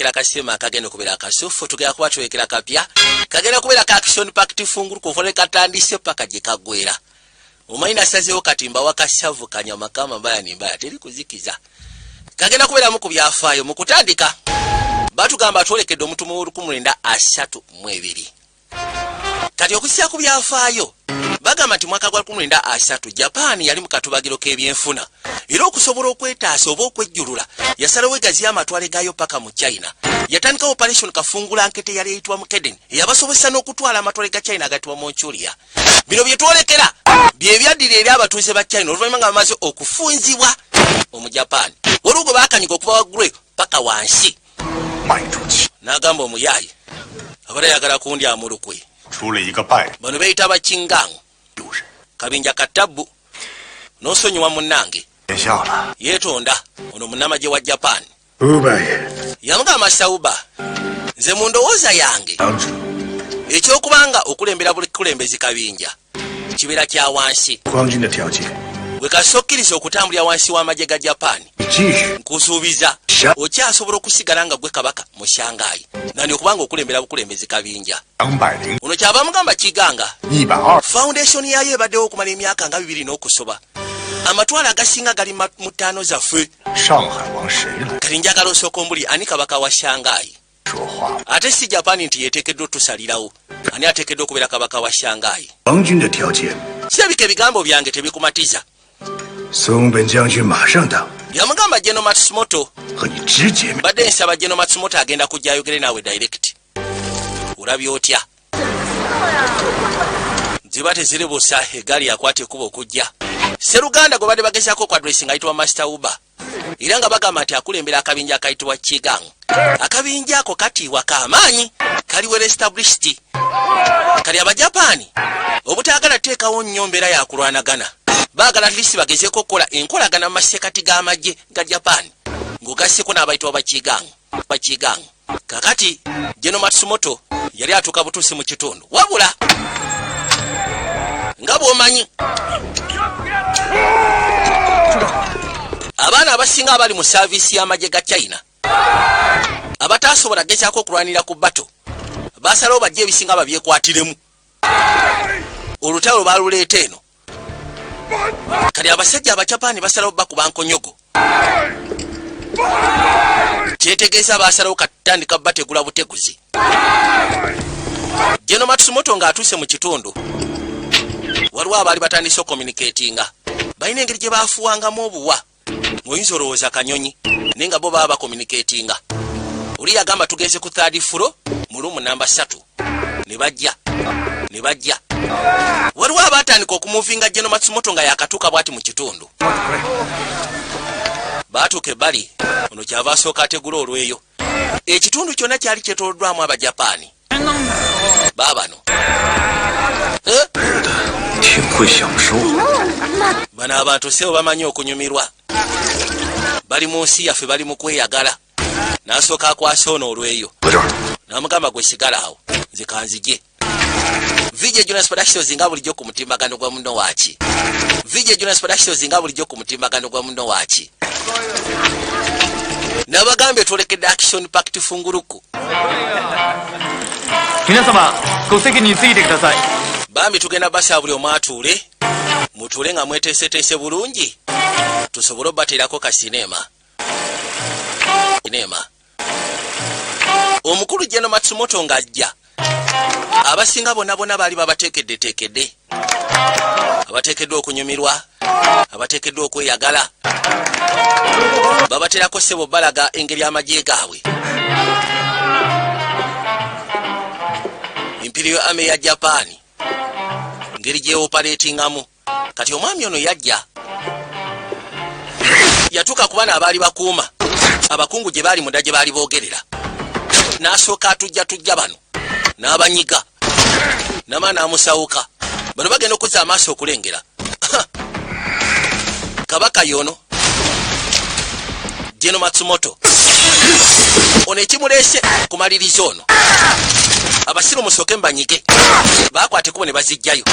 Twolekera kasema akagenda okubeera akasufu. Tugenda kuba twolekera kapya, kagenda kubeera ka action packed fungulu kuva katandise paka gye kaggwera. Omanyi nasazeewo kati mbawa kasavu kanyama kama mbaya ni mbaya, teri kuzikiza. Kagenda kubeeramu ku byafaayo. Mu kutandika batugamba twolekedde omutumo w'1932. Kati okusinza ku byafaayo bagamba nti mwaka gwa 1930 Japan yali mu katubagiro k'ebyenfuna, era okusobola okwetaasa oba okwejjulula yasalawo egaziyo amatwale gaayo paka mu China. Yatandikawo Operation Kafungula Nkete, yali eyitibwa Mukden, eyabasobozesa n'okutwala amatwale ga China agatibwa Manchuria. Bino bye twolekera bye byaddira eri abatuuze ba China oluvannyuma nga bamaze okufunzibwa Omujapaani. Waliwo gwe baakanyuga okuva waggulu paka wansi. 卖出去， N'agamba omuyaayi abadde ayagala kundyamu lukwe. 出了一个败 Bano beeyita Bakingang. 六人， Kabinja katabbu n'osonyiwa munnange. 见笑了。 Yeetonda ono munnamagye wa Japan. 五百爷， Yamugamba, "Sauba, nze mu ndowooza yange 当主 ekyokubanga okulembera buli kulembezi kabinja kibeera kya wansi. 皇军的条件， Bwe kasita okkiriza okutambulira wansi w'amagye ga Japaani, 你继续 nkusuubiza okyasobola okusigala nga gwe kabaka mu Shangayi nani okubanga okulembera bukulembezi kabinja." 200 Ono kyava mugamba, "Kiganga 120， foundation yayo ebaddewo okumala emyaka nga 2 n'okusoba. Amatwale agasinga gali mu ttaano zaffe. 上海王谁来 Kati njagala osooka ombuli ani kabaka wa Shangayi." 说话？ Ate si Japaani nti yeteekeddwa otusalirawo ani ateekeddwa okubeera kabaka wa Shangayi. 皇军的条件， Kirabika ebigambo byange tebikumatiza. 松本将军马上到， Yamugamba, "General Matsumoto 和你直接面 badde nsaba General Matsumoto agenda kujja ayogere naawe direct. Olabye otya?" Ziba teziri busa, egaali yakwata ekkuba okujja. Seruganda gwe badde bagezaako okwaddressinga ayitibwa Master Uba, era nga bagamba nti akulembera akabinja akayitibwa Chigang. Akabinja ako katiibwa kamaanyi, kali well established. Kali Abajapaani obutaagala teekawo nnyo mbeera yakulwanagana, baagala at least bagezeeko okukola enkolagana mu masekati g'amagye ga Japan ng'ogasseko n'abayitibwa Bakigang. Bakigang kakati General Matsumoto yali atuuka butuusi mu kitundu, wabula nga bw'omanyi abaana abasinga abali mu service y'amagye ga China abataasobola gezaako okulwanira ku bato basalawo bajja ebisinga babyekwatiremu. Olutalo baluleeta eno. Kati abasajja Abajapaani basalawo bakuba nkonyogo, kyetegeeza basalawo katandika bategula buteguzi. General Matsumoto ng'atuuse mu kitundu, waliwo abaali batandise ocommunicatinga. Balina engeri gye bafuwangamu obuwa ng'oyinza olowooza kanyonyi, naye nga bo baba bacommunicatinga. Oli yagamba, "Tugenze ku third floor mu room namba 3." Ne bajja ne bajja. Waliwo abatandika okumuvinga General Matsumoto nga yakatuuka bwati mu kitundu. Baatuuka ebbali, ono kyava asooka ategula olweyo. Ekitundu kyonna kyali kyetooloddwamu Abajapaani baabano. Eh? 挺会享受。 Bano abantu sebo bamanyi okunyumirwa, bali mu nsi yaffe, bali mu kweyagala. N'asooka akwasa ono olweyo. 搁这儿， N'amugamba, "Gwe sigala awo, nze kanzije." VJ Jonas Productions nga bulijjo ku mutimbagano gwa muno waaki. VJ Jonas Productions nga bulijjo ku mutimbagano gwa muno waaki. Nabagambye twolekedde action packed funguruku. 皆様ご席についてください。 Bambi tugenda basa buli omu atuule, mutuule nga mweteeseteese bulungi tusobole obbateerako kasinema sinema. Omukulu General Matsumoto ng'ajja, abasinga bonna bonna baali babateekeddeteekedde, abateekeddwa okunyumirwa, abateekeddwa okweyagala, babaterako ssebo balaga engeri amagye gaabwe, Imperial Army ya Japaani, ngeri gyeoperatingamu. Kati omwami ono yajja yatuuka ku bana abaali bakuuma abakungu gye baali munda gye baali boogerera, n'asooka atujja tujja bano n'abanyiga nama n'amusawuka. Bano bagenda okuzza amaaso okulengera kabaka yono General Matsumoto. Ono ekimuleese kumaliriza ono abasiru musooke mbanyige. Bakwata ekubo ne bazijjayo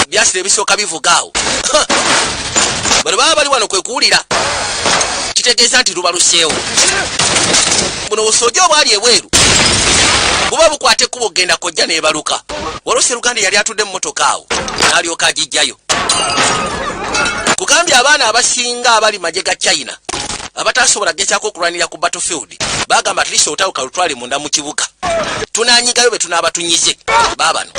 byasira ebisooka bivuga awo. Bano baba bali wano kwe kuwulira ti Ekitegeeza nti lubaluseewo. Buno busooja obwali ebweru buba bukwata ekkubo okgenda kojja n'ebaluka. Waliwo seruganda yali atudde mu motoka awo n'alyoka agijjayo. Kugambye abaana abasinga abali magye ga China abatasobola gezaako okulwanira ku battlefield bagamba, "At least olutalo kalutwale munda mu kibuga, tunanyigayo be tunaaba tunyize." Baabano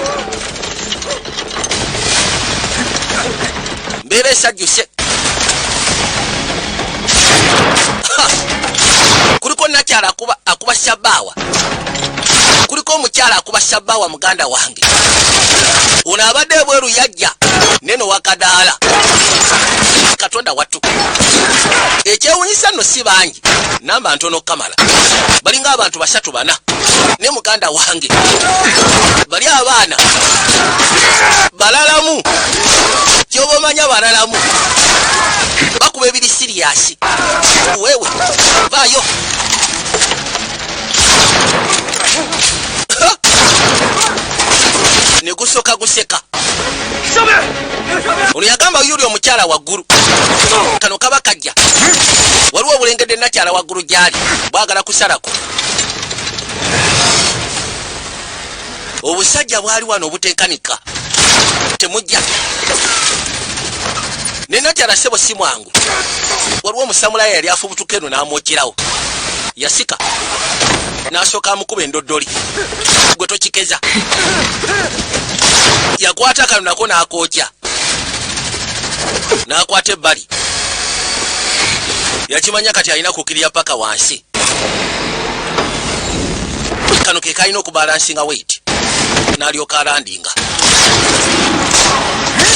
mbeera esajjuse. Kuliko nakyala akuba shabaawa, kuliko omukyala akuba shabaawa. Muganda wange ono abadde ebweru yajja neno wakadaala. Katonda wattu, ekyewunyisa nno si bangi, namba ntono kamala, balinga abantu basatu bana. Ne muganda wange bali abaana balalamu, kyoba omanya balalamu bakuba ebiri siriyasi. Wewe vaayo ne gusooka guseka. Ono yagamba yuli omukyala waggulu kano kaba kajja. Waliwo obulengedde nakyala waggulu gyali bwagala kusalako. Obusajja bwali wano obutenkanika temujja ne nakyala sebo si mwangu. Waliwo omusamulaya yali afubutuka eno n'amwokerawo, yasika n'asooka amukuba endoddoli. Gwe tokikeza, yakwata kano nako n'akookya n'akwata ebbali. Yakimanya kati alina kukirya paka wansi. Kano ke kalina okubalansinga weight n'alyoka alandinga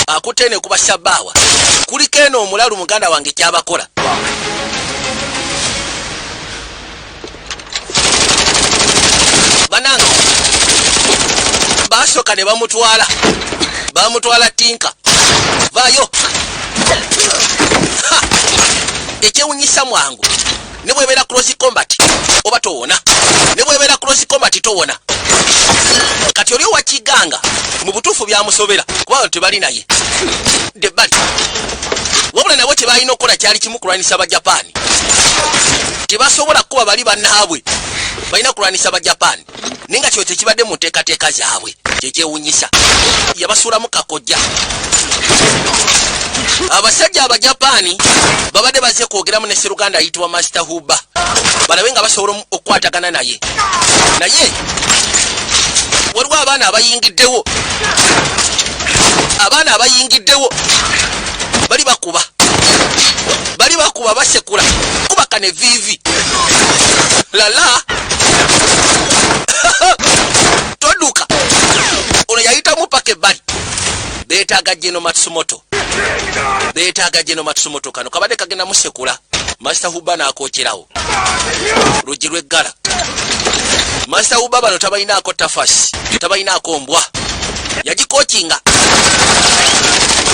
akutte eno ekuba shabbaawa. Kuliko eno omulalu muganda wange kyabakola banange. Basooka ne bamutwala, bamutwala tinka vaayo. Ekyewunyisa mwangu ne bwebeera close combat oba towona, ne bwebeera close combat towona. Kati oli owakiganga mu butuufu byamusobera kuba tebali naye debali, wabula nabo kye balina okukola kyali kimu, kulwanyisa Abajapaani. Tebasobola kukuba bali bannaabwe, balina kulwanyisa Abajapaani, naye nga kyo tekibadde mu nteekateeka zaabwe. Kyekyewunyisa yabasuulamu kakojja. Abasajja Abajapaani babadde bazze kwogeramu ne seruganda ayitibwa Master Huba, balabe nga basobola okukwatagana naye. Naye waliwo abaana abayingiddewo, abaana abayingiddewo bali bakuba, bali bakuba, basekula kubakane vivi lala toduka. Ono yayitamu paka ebbali. Beetaaga Geno Matsumoto, beetaaga Geno Matsumoto. Kano kabadde kagenda musekula, Master Huba n'akookerawo luggi lw'eggala. Master Huba bano tabalinaako tafasi, tabalinaako mbwa yagikokinga.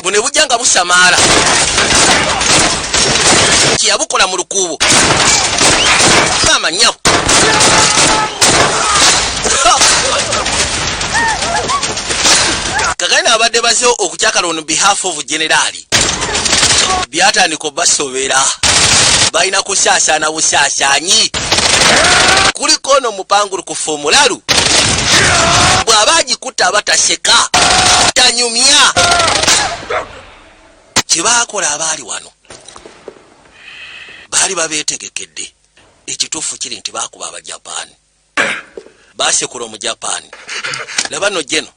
Buno bujja nga busamaala kyeyabukola mu lukuubo. Maama nnyabo, kakani abadde baze okukyakala on behalf of generaali byatandika obasobera, balina kusaasaana busaasaanyi. Kuliko ono mupangulukufu omulalu, bw'aba agikutta aba taseka tanyumya. Kyebakola abaali wano baali babeetegekedde. Ekituufu kiri nti baakuba Abajapaani, basekula Omujapaani. Laba no Geno,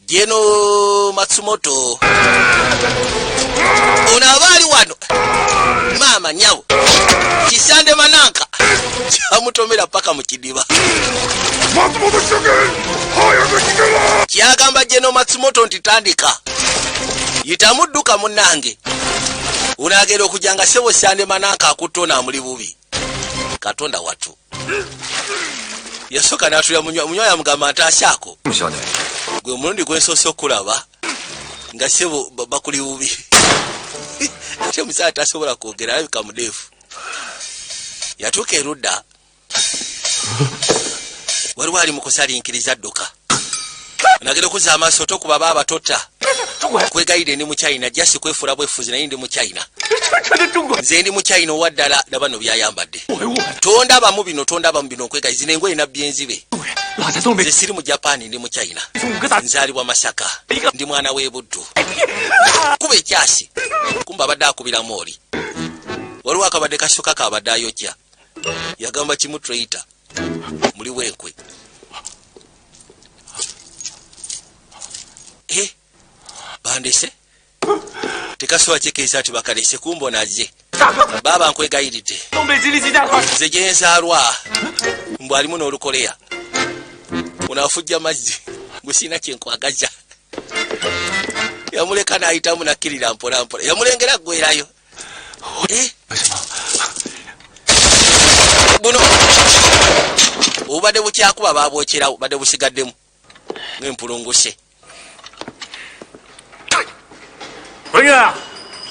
Geno Matsumoto ono aba ali wano. Maama nyabo, kisande mananka kyamutomera paka mu kidiba. Kyagamba Geno Matsumoto nti tandika yitamu dduka munnange. Unaagenda okujja nga sebo sande mananka akutta ono amuli bubi. Katonda wattu, yasooka n'atulya munywa munywa, yamugamba nti asyako gwe omulundi gwensoose okulaba nga sebo bakuli bubi. Ate omusajja tasobola kwogera, alabika mudeefu. Yatuuka erudda, waliwo ali mu kusalinkiriza dduka. Nagenda okuzza amaaso tokuba baaba tota. 中国人， Kwegayire, ndi mu China, just kwefuula bwefuzi, naye ndi mu China. 纯纯的中国人。 Nze ndi mu China owaddala. Laba no byayambadde. 误会误会， Tondabamu bino, tondabamu bino. Okwegayi zino engoye nabbi enzibe. 中国人，老在东北 Nze siri mu Japaani, ndi mu China. 从五个大 Nzaalibwa Masaka, ndi mwana w'ebuddu. Kuba ekyasi kumba abadde akubiramu oli, waliwo akabadde kasuka kabadde ayokya, yagamba kimu traitor, muli wenkwe. Eh, bandese tekasobola kikeesa nti bakalese kumbona azze. 大哥， Baaba nkwegayiridde. 东北吉利吉大川， Nze gyenzaalwa mbw alimu n'olukoleya ono afujja mazzi gwe sirina kyenkwagaza. Yamuleka n'ayitamu nakkirira mpolampola, yamulengera ggwerayo. Eh, 为什么？ Buno obubadde bukyakuba babwokyerawo, badde busigaddemu ng'empulunguse. 文玉，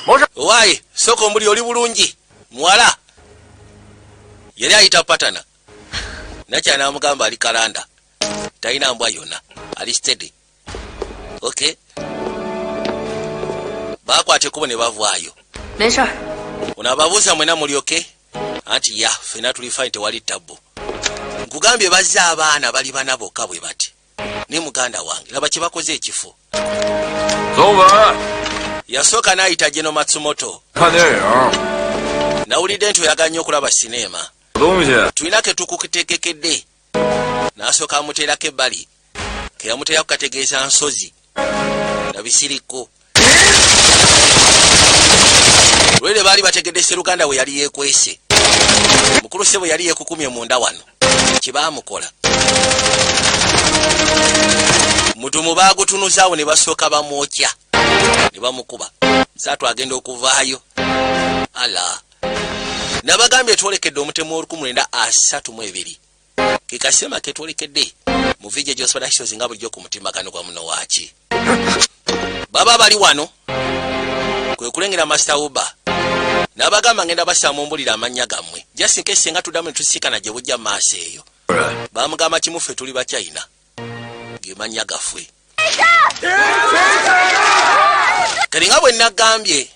没事。 Owaaye, sooka omuli oli bulungi muwala? Yali ayita patana nakya n'amugamba ali kalanda, talina mbwa yonna, ali steady. Ok, bakwata ekkubo ne bavaayo. 没事儿， Ono ababuuza, mwena mulyoke? Anti ya fena tuli fine, tewali tabbu. Nkugambye bazze abaana bali bana bokka bwe bati ne muganda wange, laba kye bakoze ekifo. 总文 Yasooka n'ayita Geno Matsumoto. 看电影， Nawulidde nti oyagala nnyo okulaba sineema. 东西 Tulina ke tukutegekedde. N'asooka amuteerako ebbali, keyamuteerako kategeeza nsozi na bisiriko. Lwere baali bategedde seruganda we yali yeekwese. Mukulu ssebo yali yeekukumye munda wano, kye baamukola mutumu baagutunuzaawo ne basooka bamwokya ne bamukuba saatu agenda okuvaayo. Ala nabagambye twolekedde omutemu 1932 ke kasema ketwolekedde mu VJ Jos Productions nga bulijjo ku mutimbagano gwa muno waaki baba bali wano kwe kulengera Master Uba n'abagamba ngenda basaba mumbulira amannya gammwe just in case senga tuddamu ne tusiikana gye bujja mu maaso eyo. Bamugamba kimu, ffe tuli Bachina, ge mannya gaffe. Kati nga bwe nagambye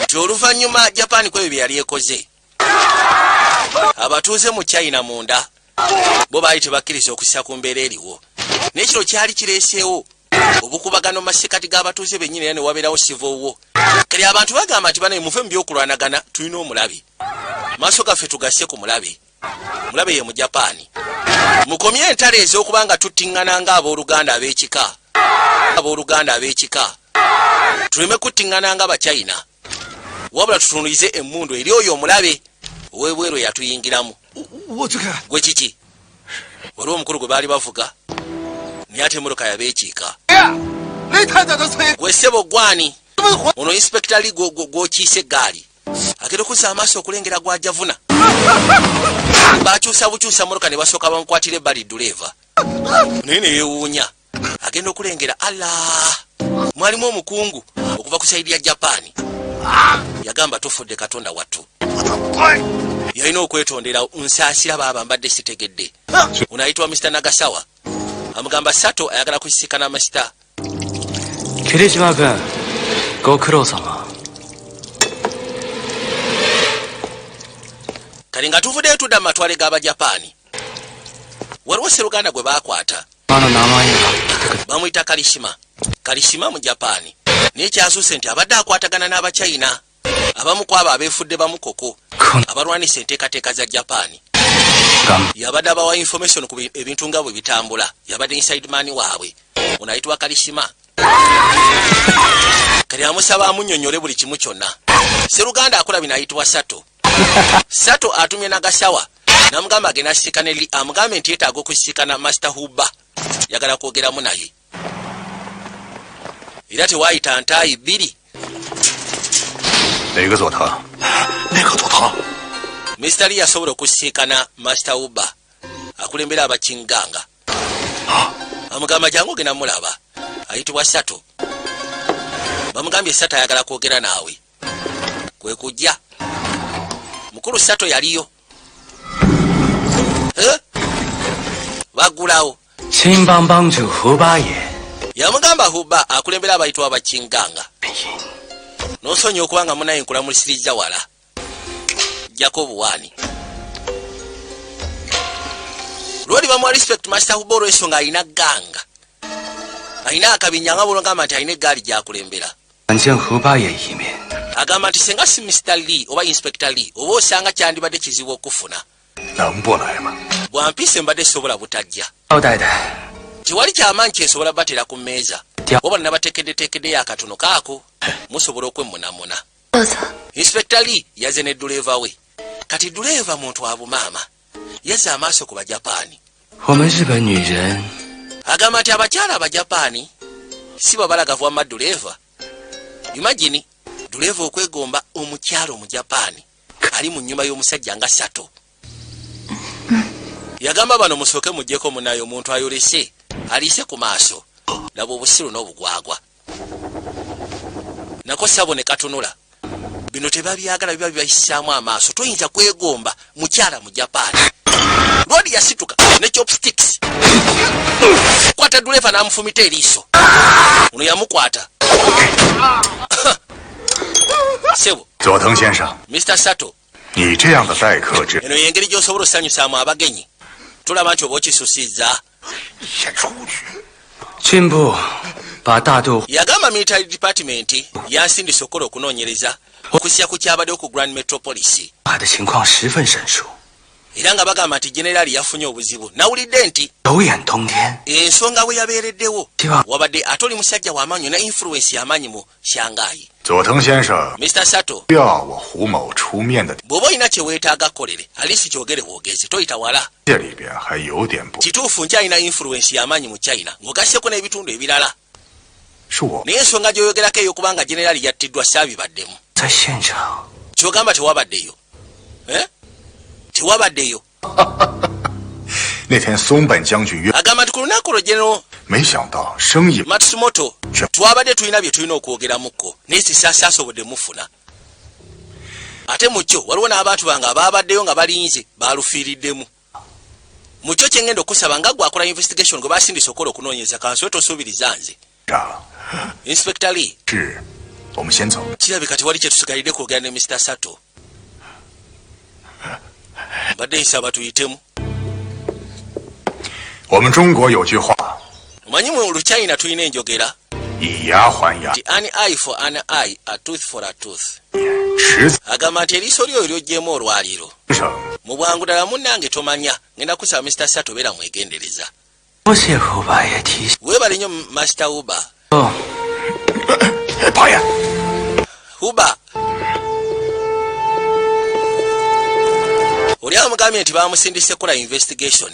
nti oluvannyuma Japan ku ebyo bye yali ekoze, abatuuze mu China munda bo baali tebakkiriza okussa ku mbeera eriwo, naye kino kyali kireeseewo obukubagano mu masekati g'abatuuze bennyini era ne wabeerawo civil war. Kati abantu bagamba nti banaye muve mu byokulwanagana, tulina omulabe, maaso gaffe tugasse ku mulabe. Mulabe ye mu Japaani. Mukomye entalo ez'okuba nga tuttiŋŋana ng'abooluganda ab'ekika, abooluganda ab'ekika, tuleme kuttiŋŋana nga Bachina, wabula tutunulize emmundu eri oyo omulabe ow'ebweru eyatuyingiramu. 我这个 Gwe kiki? Waliwo omukulu gwe baali bavuga naye ate emmotoka yabeekiika. 雷探长的车 Gwe ssebo gwani? Ono Inspector Li gw'okiisa eggaali agenda okuzza amaaso okulengera gwajavuna, bakyusa bukyusa mmotoka ne basooka bamukwatira ebbali duleeva, naye neyewuunya agenda okulengera ala mwalimu omukungu okuva ku side ya Japaani. Yagamba tufudde, Katonda wattu, yalina okwetondera, nsaasira baaba mbadde sitegedde. Ono ayitibwa Mr Nagasawa, amugamba Sato ayagala kusisikana Mr 霧島君、ご苦労様。 Kati nga tuvuddeyo tudda mu matwale g'Abajapaani, waliwo seruganda gwe baakwata. あの名前が来てくれ。 Bamuyita Kalishima. Kalishima mu Japaani, naye kyasuuse nti abadde akwatagana n'Abachina abamu ku abo abeefudde bamukoko この abalwanisa enteekateeka za Japaani. 頑 Yabadde abawa information ku ebintu nga bwe bitambula, yabadde inside man waabwe. Ono ayitibwa Kalishima. Kati amusaba amunnyonnyole buli kimu kyonna. Seruganda akola bino ayitibwa Sato. Sato atumye Nagasawa namugamba agenda asisikane Li, amugambe nti yeetaaga okusisikana Master Huba, yagala kwogeramu naye. Era tewaayita ntaayi bbiri. 哪个佐藤？那个佐藤？ Mr Li yasobola okusisikana Master Uba akulembera abakinganga, amugamba jangu ogenda mulaba ayitibwa Sato. Bamugambye Sato ayagala kwogera naawe. Kwe kujja mukulu Sato yaliyo. Eh? Baggulawo. 青帮帮主胡八爷， Yamugamba Huba akulembera abayitibwa abakinganga. 原因。 N'osonyiwa okuba nga munaye nkulamulisiriza wala jjako obuwaani lwoli bamuwa respect Master Huba olw'ensonga alina ganga, alina akabinja nga bulogamba nti alina eggaali gyakulembera. 想见胡八爷一面， Agamba nti senga si Mr Lee oba Inspector Lee, oba osanga kyandibadde kizibu okufuna. 能不来吗？ Bwampise mbadde sobola butajja. 赵太太， Tewali kyamaanyi kyensobola batera ku mmeeza, oba nabatekeddetekeddeyo akatono kaako musobola okwemmunamuna. 豆子， Inspector Lee yaze ne duleeva we. Kati duleeva muntu abumaama yazze amaaso ku Bajapaani. 我们日本女人 Agamba nti abakyala Abajapaani si babalagavu. Wamma duleeva, imagine duleeva okwegomba omukyala Omujapaani ali mu nnyumba y'omusajja nga Sato. Yagamba bano musooke muggyeko munaye omuntu ayolese aliise ku maaso. Laba obusiru n'obugwagwa nako sabo ne katunula. Bino tebabyagala, biba bibayisaamu amaaso. Toyinza kwegomba mukyala mu Japaani. Lwodi yasituka ne chopsticks, kwata duleva n'amufumita eriiso. Ono yamukwata sebo. 佐藤先生， Mr Sato, 你这样的待客之 eno yengeri gy'osobola osanyusaamu abagenyi. Tulaba nti oba okisusiza. 先出去。 军部把大肚 Yagamba military department yansindisa okukola okunoonyereza okusya ku kyabaddewo ku Grand Metropolis. 海的情况十分生疏， Era nga bagamba nti generaali yafunye obuzibu. Nawulidde nti 有眼通天， ensonga bwe yabeereddewo Tiwa. wabadde ate oli musajja w'amaanyi na influence y'amaanyi mu Shangayi. 佐藤先生， Mr Sato, 要我胡某出面的 bw'oba olina kye weetaaga kkolere alisi kyogere bwogezi, toyita wala. 这里边还有点不 Kituufu nkyalina influence y'amaanyi mu China ng'ogasseko n'ebitundu ebirala, 是我 naye ensonga gy'oyogerako ey'okubanga generaali yattiddwa saabibaddemu. 在现场 Kyogamba tewabaddeyo? Eh? Tewabaddeyo? 那天松本将军约， Agamba nti ku lunaku lwo General 没想到生意 Matsumoto twabadde tulina bye tulina okwogeramuko, naye sisasaasobodde mufuna. Ate mukyo waliwo n'abantu bange abaabaddeyo nga balinze balufiiriddemu. Mukyo kyengenda okusaba nga gwe akola investigation gwe basindisa okukola okunoonyereza, kansobe tosuubiriza nze. 长 Inspector Lee, 是，我们先走。 Kirabika tewali kyetusigalidde kwogera ne Mr Sato. Mbadde nsaba tuyitemu. 我们中国有句话， Omanyi mu Luchina tulina enjogera 以牙还牙， nti an eye for an eye, a tooth for a tooth. 十 Agamba nti eriiso lyoyo lyoggyemu olwaliro 省 mu bwangu ddala. Munnange tomanya, ngenda kusaba Mr Sato beera mwegendereza. 多谢胡八爷提醒。 Weebale nnyo Master Uba. 哦， 八爷， Huba oli amugambye nti bamusindise kukola investigation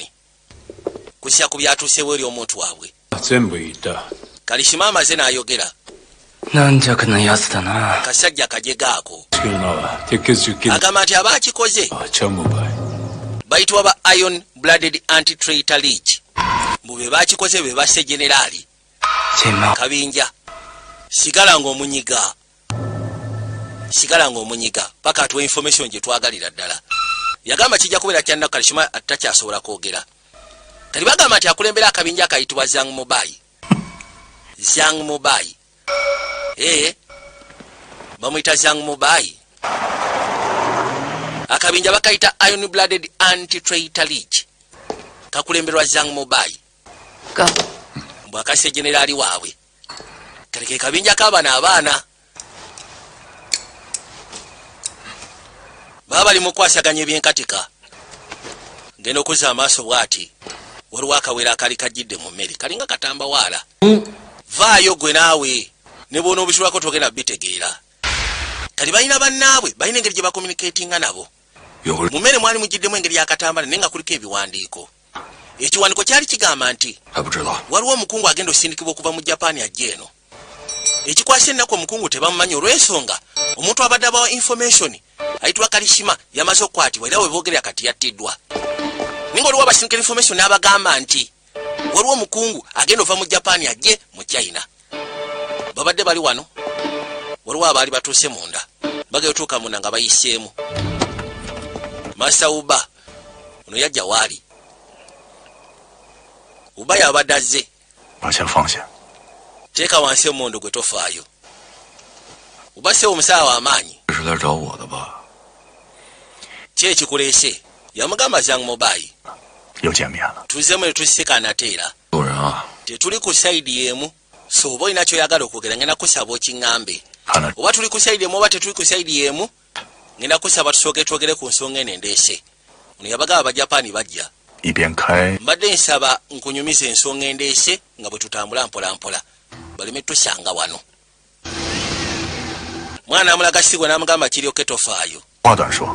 kusya ku byatuusewo eri omuntu waabwe. 全部言った。 Kalishima amaze n'ayogera. 軟弱なやつだな。 Kasajja kajegaako. 作るのは鉄血十 Agamba nti abaakikoze チャムバイ bayitibwa ba Iron Blooded Anti-Traitor League. Mbu be bakikoze, be basse generaali. 这猫 Kabinja sigala ng'omunyiga, sigala ng'omunyiga paka atuwa information gye twagalira ddala. Yagamba kijja kubeera kyannaku. Kalishima takyasobola kwogera. Kati bagamba nti akulembera akabinja akayitibwa Zang Mubai. Zang Mubai, ee, bamuyita Zang Mubai. Akabinja bakayita Iron Blooded Anti Traitor League, kakulemberwa Zang Mubai. 哥， Mbwakase generaali waabwe. Kati ke kabinja k'abano abaana baba bali mu kukwasaganya ebyenkatika. Ngenda okuzza amaaso bw'ati, waliwo akawera akali kajjidde mu mmere, kalinga katambawaala. Vaayo gwe naawe ne bw'onoobitulako togenda bitegeera. Kati balina bannaabwe, balina engeri gye bacommunicatinga nabo. 有个 Mu mmere mwali mugiddemu engeri y'akatambala, naye nga kuliko ebiwandiiko. Ekiwandiiko kyali kigamba nti 还不知道。 waliwo omukungu agenda osindikibwa okuva mu Japaani ajja eno. Ekikwasa ennaku, omukungu tebamumanyi olw'ensonga omuntu abadde abawa information ayitibwa Kalishima yamaze okukwatibwa, era weboogerera kati yattiddwa. Naye nga oliwo abasindika information n'abagamba nti waliwo omukungu agenda ova mu Japaani ajje mu China. Babadde bali wano, waliwo abaali batuuse munda, bagenda otuuka munda nga bayiseemu Master Uba. Ono yajja waali Uba yabadde azze. 把钱放下。Teeka wansi emmundu gwe, tofaayo. Oba sewo omusaawa w'amaanyi. 是来找我的吧？ Ki ekikuleese? Yamugamba Zang Mobayi. 又见面了。 Tuzemu ne tusisikana ate era. 做人啊， Tetuli ku side y'emu, so oba olina kyoyagala okwogera, ngenda kusaba okiŋŋambe. 看来 Oba tuli ku side emu oba tetuli ku side y'emu, ngenda kusaba tusooke twogere ku nsonga eno endeese. Ono yabagamba Abajapaani bajja. 一边开 Mbadde nsaba nkunyumiza ensonga endeese nga bwe tutambula mpola mpola, baleme tusanga wano. Mwana amulaga sigwe n'amugamba kiryoke, tofaayo. 话短说，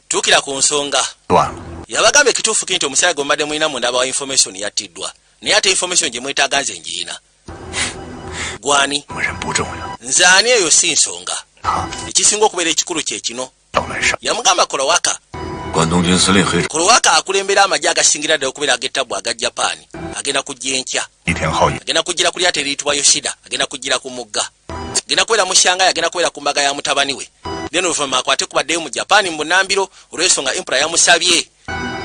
Tuukira ku nsonga. 断了。 Yabagamba ekituufu ki nti omusajja gwe mbadde mulina munda wa information yattiddwa, naye ate information gye mwetaaga nze ngiina. Gwani? 什么人不重要， Nze ani eyo si nsonga. 他 Ekisinga okubeera ekikulu kye kino. 要来上 Yamugamba Kolowaka. 关东军司令黑 Kolowaka akulembera amagye agasingira ddala okubeera ag'ettabbu aga Japaani, agenda kujja enkya. 一天后也 Agenda kujjira ku lyato eriyitibwa Yoshida, agenda kujjira ku mugga, agenda kubeera mu Shanghai, agenda kubeera ku mbaga ya mutabani we, then oluvannyuma akwate kubaddeyo mu Japaani mu bunambiro olw'ensonga emperor yamusabye.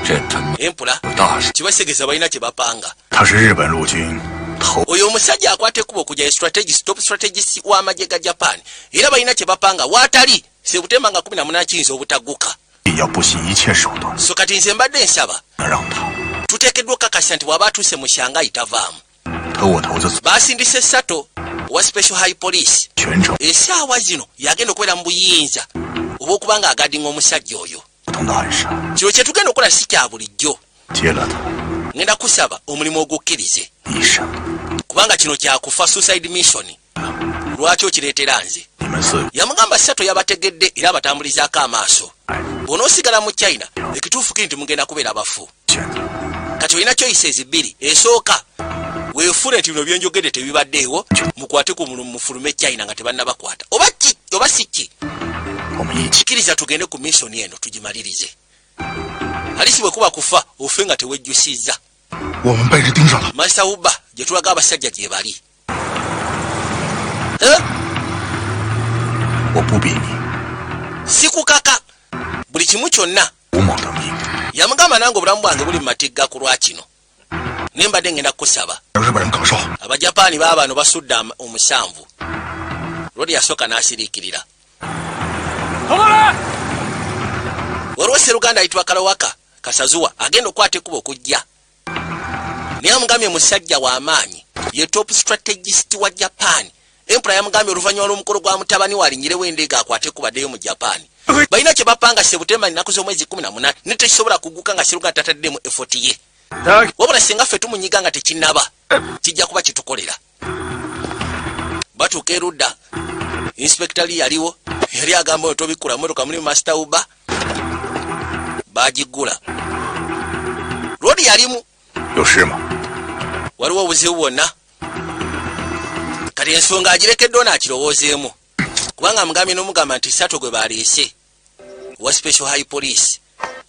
这他妈 Emperor 有大事！ kibasegeeza balina kye bapanga. 他是日本陆军头 Oyo omusajja akwata ekkubo okujja ye strategist, top strategist w'amagye ga Japan, era balina kye bapanga. Waatali Sebutemba nga 18 kiyinza obutagguka. 要不惜一切手段 So kati nze mbadde nsaba 能让他 tuteekeddwa okukakasa nti bw'aba atuuse mu Shanghai tavaamu. 特务头子 Basindise Sato owa special high police. 全程 Essaawa zino yagenda okubeera mu buyinza oba okuba nga agadinga omusajja oyo. 不同的暗杀， Kino kye tugenda okukola si kya bulijjo. 接了他 Ngenda kusaba omulimu ogukkirize, 一生。 kubanga kino kyakufa, suicide mission. Lwaki okireetera nze? 你们四个 Yamugamba Sato yabategedde era abatambulizaako amaaso. Bw'onoosigala mu China, ekituufu kiri nti mugenda kubeera bafu. 选择 Kati olina choices bbiri. Esooka, weefule nti bino byenjogedde tebibaddeewo, mukwate ku mulimu mufulume China nga tebannabakwata, oba ki oba si ki, 我们一起 kkiriza tugende ku mission eno tugimalirize. Alisi bwe kuba kufa, ofe nga tewejjusizza. 我们被人盯上了， Master Uba, gye tulaga abasajja gye bali. Eh? 我不逼你， Sikukaka buli kimu kyonna. 吴某的命， Yamugamba nange obulamu bwange buli mu matigga ku lwa kino, naye mbadde ngenda kukusaba. 让日本人搞笑。 Abajapaani baabano basudde omusanvu. Lodi yasooka n'asiriikirira. Waliwo seruganda ayitibwa Kalawaka Kasazuwa agenda okukwata ekkubo okujja, naye amugambye musajja w'amaanyi, ye top strategist wa Japan. Emperor yamugambye oluvannyuma lw'omukolo gwa mutabani we alinyirewo endeega akwate ekkubo addeyo mu Japan. Balina kye bapanga. Sebutemba nnaku z'omwezi 18, ne tekisobola kuguka nga seruganda tataddemu effort ye. Wabula singa ffe tumunyiga nga tekinnaba, kijja kuba kitukolera. Batuuka erudda, inspector Lee yaliwo, yali agamba oyo tobikkula motoka mulimu Master Uba. Bagiggula, Lodi yalimu. 有事吗？ Waliwo obuzibu bwonna? Kati ensonga agirekedde ono akirowoozeemu, kubanga amugambye n'omugamba nti Sato gwe baleese owa special high police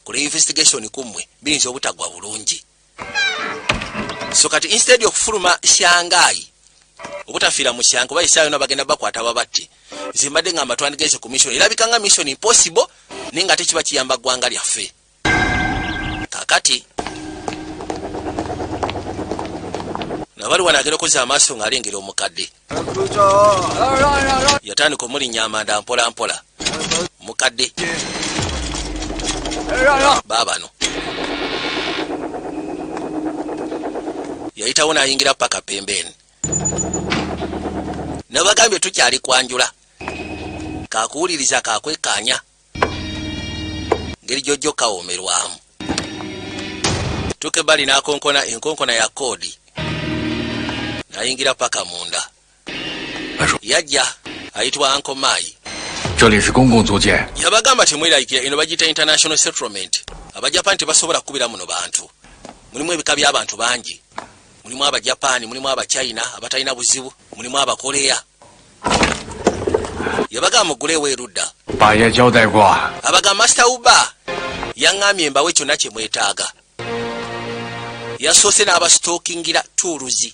kola investigation kummwe biyinza obutaggwa bulungi. So kati instead okufuluma Shanghai, obutafiira mu Shanghai, oba esaawa yona bagenda bakwata babatte, nze mbadde ngamba twandigenze ku mission. Erabika nga mission impossible, naye nga tekiba kiyamba ggwanga lyaffe. Kakati nabali wano agenda okozza amaaso ng'alengera omukadde yatandika omulinnya amanda mpola mpola. Mukadde baabano yayitawo n'ayingira paka pembeni. Nabagambye tukyali kwanjula, kakuwuliriza kakwekkaanya ngeri gyojjo kawoomerwamu. Tuuka ebbali n'akonkona enkonkona ya koodi n'ayingira paka munda. 他说 Yajja ayitibwa Ankomaayi. 这里是公共租界， Yabagamba temweraliikira, eno bagiyita international settlement. Abajapani tebasobola kukubira muno bantu. Mulimu ebika by'abantu bangi, mulimu Abajapani, mulimu Abachina abatalina buzibu, mulimu Abakoleya. Yabagamba mugulewo erudda. 八爷交代过， Abagamba Master Uba yaŋŋambye mbawe kyonna kye mwetaaga. Yasoose n'abasitookingira tuuluzi.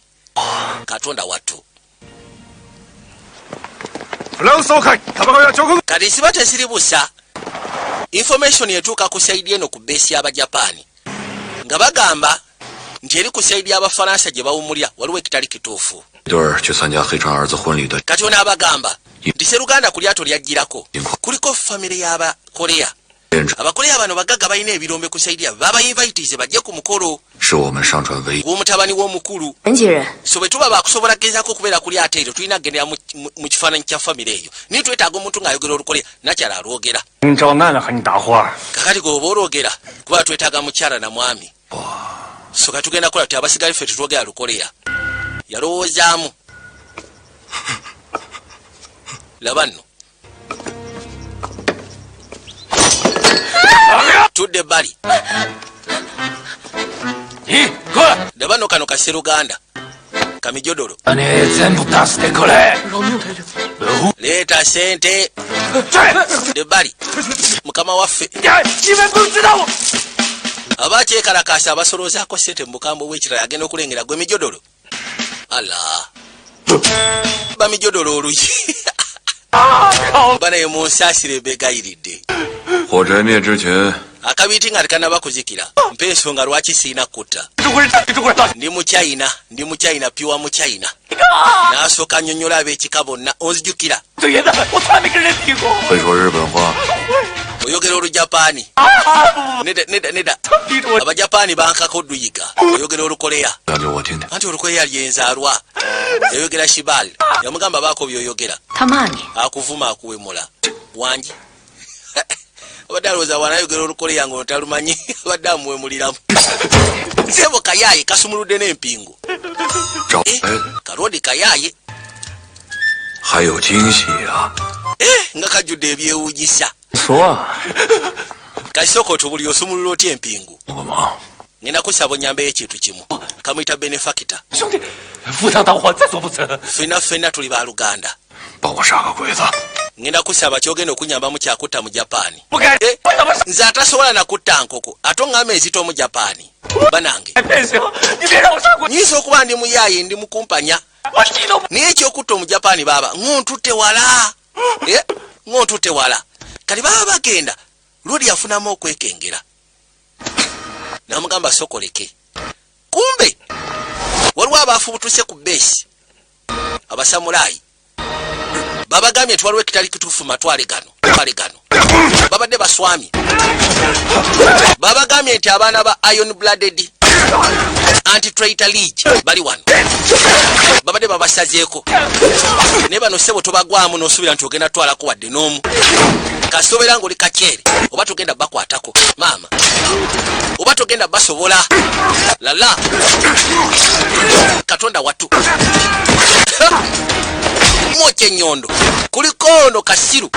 Katonda wattu. フランス総会タバコや彫刻 Kati siba teziri busa, information etuuka ku side eno ku base y'Abajapaani nga bagamba nti eri ku side y'Abafalansa gye bawumulya waliwo ekitali kituufu. 对儿去参加黑川儿子婚礼的 Kati ono abagamba nti seruganda ku lyato lyajjirako kuliko famire y'Abakoleya. 编制 Abakoleya bano bagagga, balina ebirombe ku side yabwe, babayinvayitize bajje ku mukolo 是我们上船唯一 gw'omutabani w'omukulu. 陈几人？ So bwe tuba bakusobola kugezaako okubeera ku lyato eryo, tulina kugendera mu kifaananyi kya famire eyo, naye twetaaga omuntu ng'ayogera Olukoleya. Nakyala alwogera. 你找男的和你搭话， Kakati gwe oba olwogera, kuba twetaaga mukyala na mwami. So katugenda kukola ti abasigali ffe tetwogera Lukoleya. Yalowoozaamu, laba nno tudde ebbali. 你过来， Laba nno kano kaseruganda kamijodolo. 把你全部打死的过来。 Leeta sente ebbali, mukama waffe. 你们不知道我。 Aba akyekalakaasa, abasoloozaako sente mu bukambwe bw'ekirala. Agenda okulengera gwe mijodolo, ala bamijodolo oluyi banaye munsaasire, begayiridde. 火柴灭之前， Akabiiti nga tekanaba kuzikira, mpa ensonga lwaki siina kutta. 中国人，中国人大。 Ndi Muchina, ndi Muchina, pure Muchina. N'asooka annyonnyola ab'ekika bonna, onzijukira? 嘴爷的，我从来没跟人提过。 会说日本话， Oyogera Olujapaani? Nedda, nedda, nedda. 逼着我 Abajapaani bankako oduyiga. Oyogera Olukoleya? 讲给我听听。 Anti Olukoleya lyenzaalwa. Yayogera shibal, yamugamba baako byoyogera. 他骂你， Akuvuma, akuwemula, wangi. Abadde alowooza wanayogera Olukoleya nga otalumanyi, abadde amuwemuliramu. Sebo kayaye kasumuludde n'empingu. 找 Eh, 哎， kalodi kayaye. 还有惊喜啊！ Eh, nga kajjudde ebyewuunyisa. 说， Kasooka otubuli, osumulula otya empingu? 帮个忙， Ngenda kusaba onyambeyo ekintu kimu. Kamuyita benefactor. 兄弟，赴汤蹈火在所不辞。 Ffenna ffenna tuli baluganda. 帮我杀个鬼子。 Ngenda kusaba kyogenda okunyambamu kyakutta mu Japaani. 不该 Eh, 我怎么 nze atasobola nakutta nkoko, ate oŋŋamba enzita omu Japaani? Banange, 变形？你别让我杀鬼， nyinza okuba ndi muyaaye, ndi mukumpanya, 我你都不 naye ekyokutta Omujapaani, baaba ŋŋontutte wala. Eh, ŋŋontutte wala. Kati baba bagenda, lwodi yafunamu okwekengera, namugamba sokoleke. Kumbe waliwo abaafubutuse ku beesi, abasamulayi. Babagambye nti waliwo ekitali kituufu, matwale gano, twale gano. Babadde baswami, babagambye nti abaana ba Iron Blooded Anti-Traitor League bali wano, babadde babasazeeko. Naye bano ssebo tobagwamu n'osuubira nti ogenda twalako wadde n'omu. Kasita obeera ng'oli kakyere, oba togenda bakwatako maama, oba togenda basobola. Lala katonda watu, mwokya ennyondo. Kuliko ono kasiru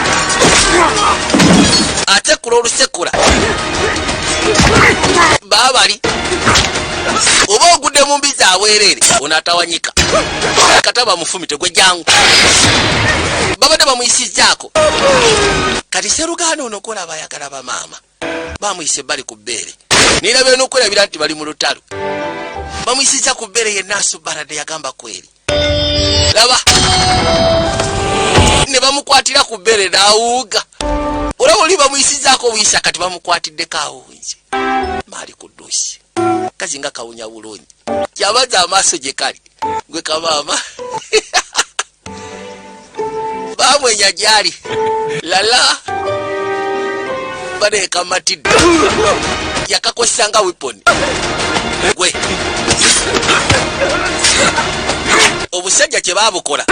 atekula olusekula baabali oba ogudde mu mbizi abwereere. Ono atawanyika kataba mufumite gwe jangu, babadde bamuyisizzaako. Kati seruganda ono kolaba ayagala bamaama, bamuyise ebbali ku bbeere, nirabye n'okwerabira nti bali mu lutalo. Bamuyisizza ku bbeere, yenna asubaladde. Yagamba kweri, laba ne bamukwatira ku bbeere n'awuuga. Olaba oli bamuyisizzaako obuyisa, kati bamukwatiddeko awunze maali ku dduusi. Kazi nga kawunya bulungi, kyabaza amaaso gye kali gwe kamaama bamwenya gyali lala banekamatidde, yakakozesa nga weapon. Gwe obusajja kye babukola,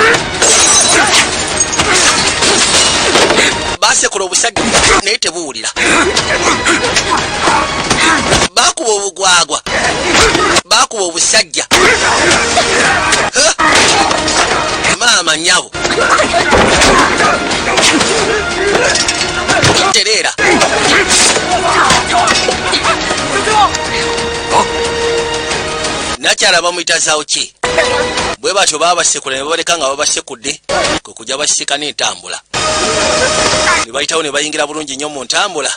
basekula obusajja naye tebuwulira, bakuba obugwagwa, bakuba obusajja. Ha! Maama nyabo, tereera. Nakyala bamuyita zawki. Bwe batyo babasekula ne babaleka nga babasekudde, kwe kujja basika n'entambula ne bayitawo ne bayingira bulungi nnyo mu ntambula.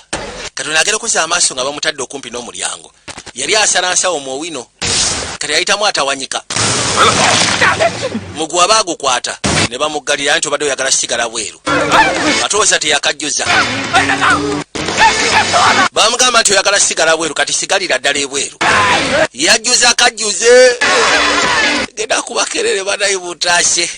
Katonda agenda okuzza amaaso nga bamutadde okumpi n'omulyango. Yali asala nsawo mu owino, kati ayitamu atawanyika, muguwa baagukwata ne bamuggalira nti obadde oyagala sigala bweru, ate oza teyakajjuza. Bamugamba nti oyagala sigala bweru, kati sigalira ddala ebweru. Yajjuza kajjuze. Genda kubakerere banayi butaase.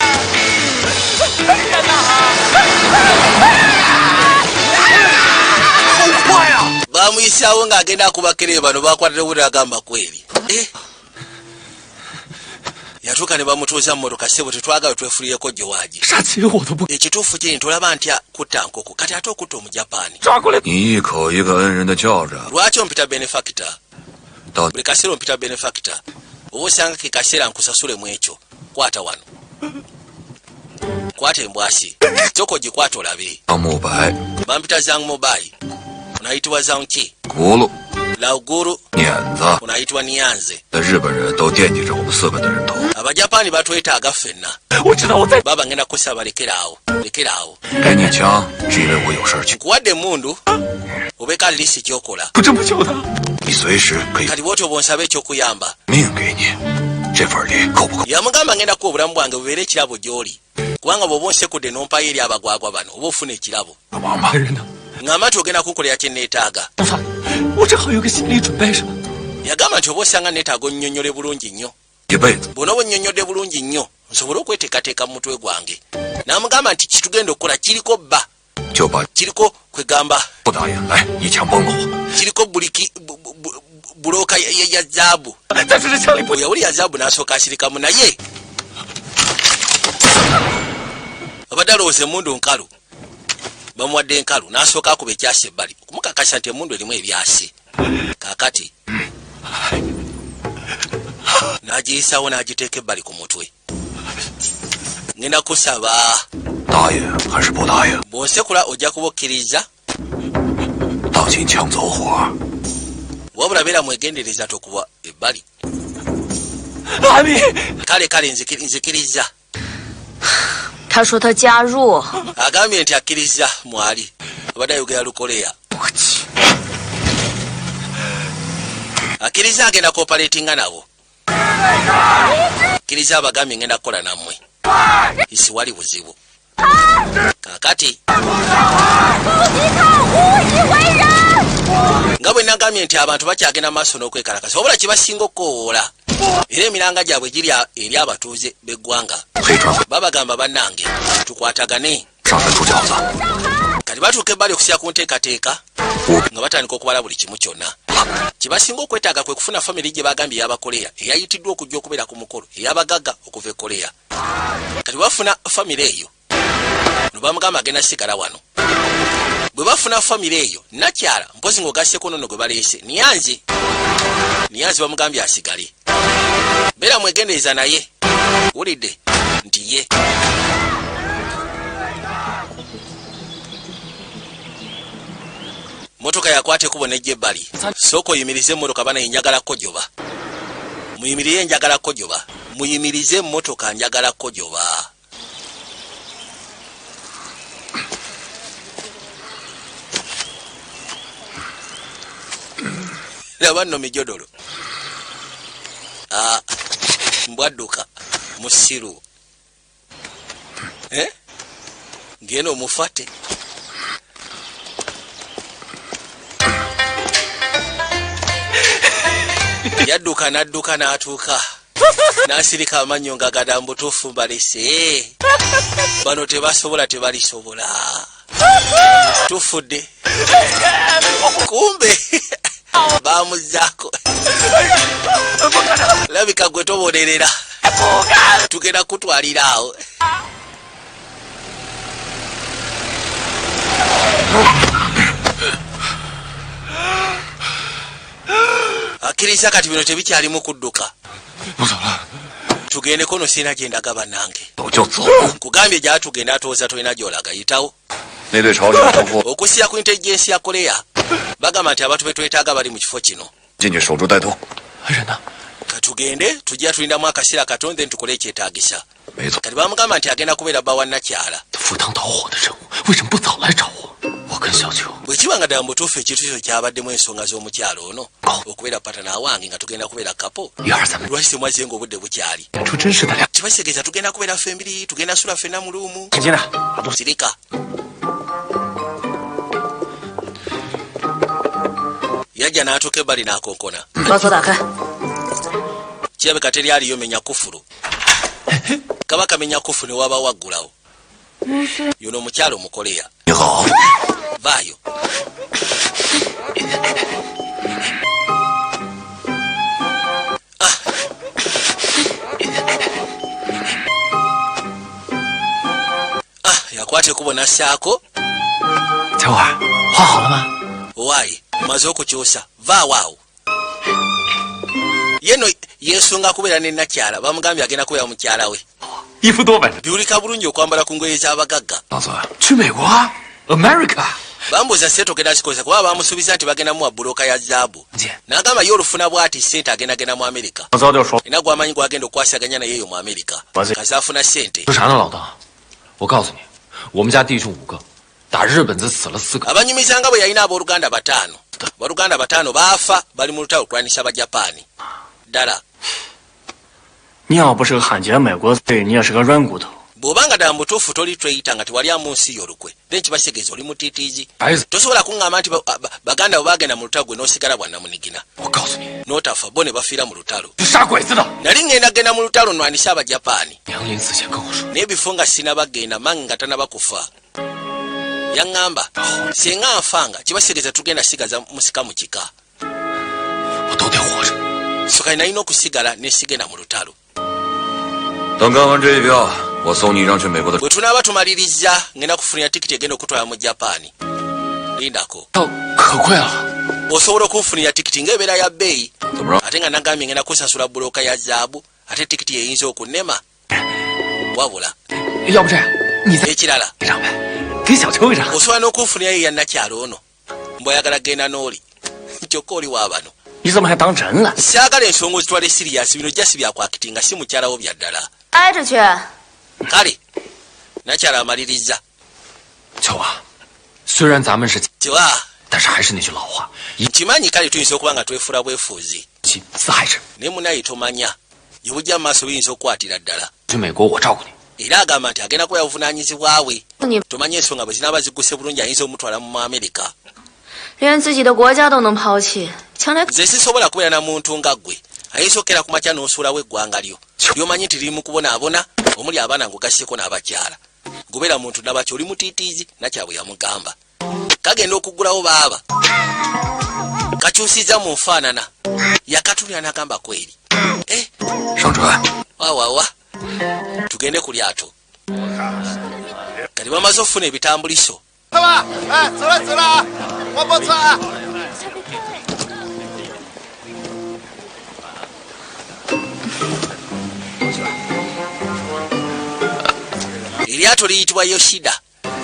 Bamuyisaawo ng'agenda akubakerere bano bakwatira obudde agamba kweri. Yatuuka ne bamutuuza mu mmotoka ssebo tetwagala twefulireko gye. Ekituufu kiri nti olaba ntya kutta nkoko kati ate okutta Omujapaani. Lwaki ompita benefactor? Buli kaseera ompita benefactor. Oba osanga ke kaseera nkusasulemu ekyo. Kwata wano. Kwata embwasi. Sooka ogikwata olabe. Bampita Zhang Mobai. Unayitibwa Zhang Qi. Lauguru. Unayitibwa Nianze. Abajapani batwetaaga ffenna. Baba ngenda kusaba lekeraawo. Lekeraawo. Nkuwadde emmundu obeeka lisi ky'okola. Kati bw'otyo bw'onsaba eky'okuyamba. Yamugamba ngenda kuwa obulamu bwange bubeere ekirabo gy'oli. Kubanga bw'oba onsekudde n'ompayo eri abagwagwa bano oba ofuna ekirabo. Ngamba nti ogenda kunkolera kye neetaaga. Yagamba nti oba osanga neetaaga onnyonnyole bulungi nnyo. Bw'onooba onnyonnyodde bulungi nnyo nsobole okweteekateeka mu mutwe gwange. N'amugamba nti kitugenda okukola kiriko bba. Kiriko kwegamba. Kiriko bulooka ya zaabu. Yawulira zaabu n'asooka asirikamu naye. Abadde alowooza emmundu nkalu. Bamuwadde enkalu n'asooka akuba ekyasi ebbali okumukakasa nti emmundu erimu ebyasi. Kaakati n'agiyisawo n'agiteeka ebbali ku mutwe. Ngenda kusaba. Bw'onsekula ojja kuba okkiriza. Wabula beera mwegendereza tokuba ebbali. Kale kale nzikiriza. Agambye nti akkiriza mwali. Abadde ayogera Lukoleya. Akkiriza agenda kooperatinga nabo. Akkiriza abagambye ngenda kukola nammwe. Isiwali buzibu. Kaakati nga bwe nagambye nti abantu bakyagenda maaso n'okwekalakasa wabula kibasinga okukoowoola era emiranga gyabwe giri eri abatuuze b'eggwanga. Babagamba bannange tukwatagane. Kati batuuka ebbali okusira ku nteekateeka nga batandika okubala buli kimu kyonna. Kibasinga okwetaaga kwe kufuna famire gye bagambye ey'Abakoleya eyayitiddwa okujja okubeera ku mukolo ey'abagagga okuva e Koleya. Kati bafuna famire eyo no bamugamba agenda sigala wano. Bwe bafuna famire eyo nakyala mpozi ng'ogasseko nno gwe baleese Nianze. Nianze bamugambye asigale. Beera mwegendereza naye wulidde nti ye. Motoka yakwata ekkubo n'ejja ebbali. Sooka oyimirize emmotoka bana njagala kojoba. Muyimirire njagala kojoba. Muyimirize emmotoka njagala kojoba. Laba nno mijodolo. Mbwadduka musiru. Ngeno omufate. Yadduka n'adduka n'atuuka. N'asirika amannyo nga gada mbutuufu mbalese. Bano tebasobola tebalisobola. Tufudde. Kumbe bamuzzaako. Labika gwe tobonerera. Tugenda kutwalira awo. Akkiriza kati bino tebikyalimu kudduka. Tugendeko no sirina gye ndaga bannange. Nkugambye gy'atugenda atowooza tolina gy'olaga yitawo. Okusira ku intelligence ya Korea bagamba nti abantu be twetaaga bali mu kifo kino. Katugende tujja tulindamu akaseera katono then tukole ekyetaagisa. Kati bamugamba nti agenda kubeera bba wa nakyala. Bwe kiba nga ddala mu butuufu ekintu kyo kyabaddemu ensonga z'omukyalo ono okubeera patana wange nga tugenda kubeera kapo, lwaki temwazze ng'obudde bukyali? Kibasegeza tugenda kubeera ffembiri, tugenda sula ffenna mu luumu. Sirika. Yajja n'atuuka ebbali n'akonkona. Kirabika teri aliyo menya kufulu. Kaba kamenya kufulu ne waba waggulawo. Yono omukyalo Omukoleya. Vaayo. Yakwata ekkubo n'assaako. Owaaye, omaze okukyusa, vaawo awo. Ye nno yeesunga kubeera ne nakyala, bamugambye agenda kubeera mukyala we. Biwulika bulungi okwambala ku ngoye z'abagagga. 老子去美国啊，America。 Bambuuza ssente ogenda zikozesa kuba bamusuubiza nti bagenda muwa buloka ya zaabu. N'agamba ye olufuna bw'ati ssente agendagenda mu Amerika. 我早就说， Era gwamanyi gwagenda okwasaganya naye eyo mu Amerika. Kazaafuna ssente. 说啥呢，老大？我告诉你，我们家弟兄5个，打日本子死了4个。 Abanyumiza nga bwe yalina abooluganda bataano. Abooluganda bataano baafa bali mu lutalo okulwanyisa Abajapaani. Ddala. 你要不是个汉奸卖国贼，你也是个软骨头。 Bw'obanga ddala mutuufu toli tweyita nga tewalyamu nsi y'olukwe, then kibasegeza oli mutiitiizi. 白子， Tosobola kuŋŋamba nti baganda bo baagenda mu lutalo gwe n'osigala bwannamunigina. 我告诉你， N'otafa bo ne bafiira mu lutalo. 是杀鬼子的。 Nali ŋŋenda genda mu lutalo nnwanise Abajapaani. 娘临死前跟我说， N'ebifo nga sinabagenda mange nga tanaba kufa. Yaŋŋamba singa nfanga kibasegeza tugenda sigaza musika mu kika. 我都得活着。 So kali nalina okusigala ne sigenda mu lutalo. 等干完这一票，我送你一张去美国的。 Bwe tunaaba tumaliriza ŋŋenda kufunira tikiti egenda okutwala mu Japaani. Lindako. 票可贵了， Osobola okunfunira tikiti ng'ebeera ya bbeeyi. 怎么着？ Ate nga nagambye ngenda kusasula buloka ya zaabu ate tikiti eyinza okunnema. Wabula 要不这样，你再 ekirala 一张呗，给小秋一张。 osobola n'okunfunirayo eya nakyalo ono mbw'oyagala genda n'oli kyokka oli wa bano. 你怎么还当真了？ Saagala ensonga ozitwale siriyasi bino jasi byakwakitinga si mukyalawo bya ddala. 挨着去。 Kale nakyala amaliriza. 秋啊，虽然咱们是， Tiwa 但是还是那句老话，一 nkimanyi kale tuyinza okuba nga twefula bwefuuzi. 妻四海之。 Naye munaye tomanya gye bujja mu maaso biyinza okukwatira ddala. 去美国我照顾你。 Era agamba nti agenda kuba yabuvunaanyizibwa bwe. 你 Tomanya ensonga bwe zinaaba zigguse bulungi ayinza omutwala mu Amerika. 连自己的国家都能抛弃，将来 Nze sisobola kubeera na muntu nga ggwe ayinza okukera ku makya n'osuulawo eggwanga lyo lyomanyi nti liri mu kubonaabona omuli abaana ng'ogasseko n'abakyala. Gubeera muntu nabaki oli mutiitiizi nakyabwe yamugamba. Kagenda okuggulawo baaba kakyusizza mu nfaanana yakatulira n'agamba kweri. Eh, 上船。 wawawa tugende ku lyato. Kati bamaze okufuna ebitambuliso. 哎，走了走了啊，我不错啊。 Eryato liyitibwa Yoshida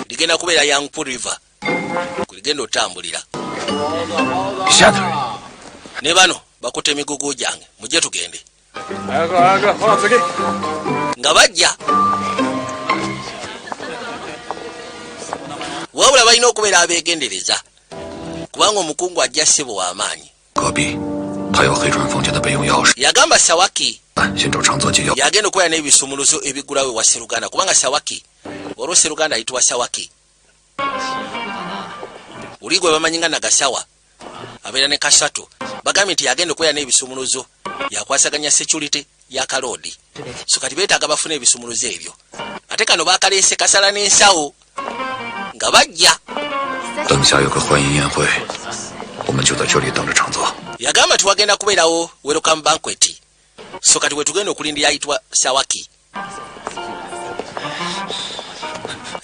ligenda kubeera Yangpu River kuligenda otambulira. 下头人， Ne bano bakutte emigugu gyange mujje tugende. 来哥，来哥，黄老师给。 Nga bajja wabula balina okubeera abeegendereza kubanga omukungu ajja ssebo w'amaanyi. 隔壁，他有黑船房间的备用钥匙。 Yagamba Sawaki 哎，先找长泽借钥。 yagenda okubeera n'ebisumuluzo ebiggulawo ewa Seruganda kubanga Sawaki olwo Seruganda ayitibwa Sawaki oli gwe bamanyi nga Nagasawa abeera ne Kasatu bagambye nti yagenda okubeera n'ebisumuluzo yakwasaganya security ya kaloodi so kati beetaaga bafune ebisumuluzo ebyo ate kano bakaleese kasala n'ensawo nga bajja. 等下有个欢迎宴会，我们就在这里等着长泽。 Yagamba tiwagenda kubeerawo welcome banquet so kati wetugenda okulindira ayitibwa Sawaki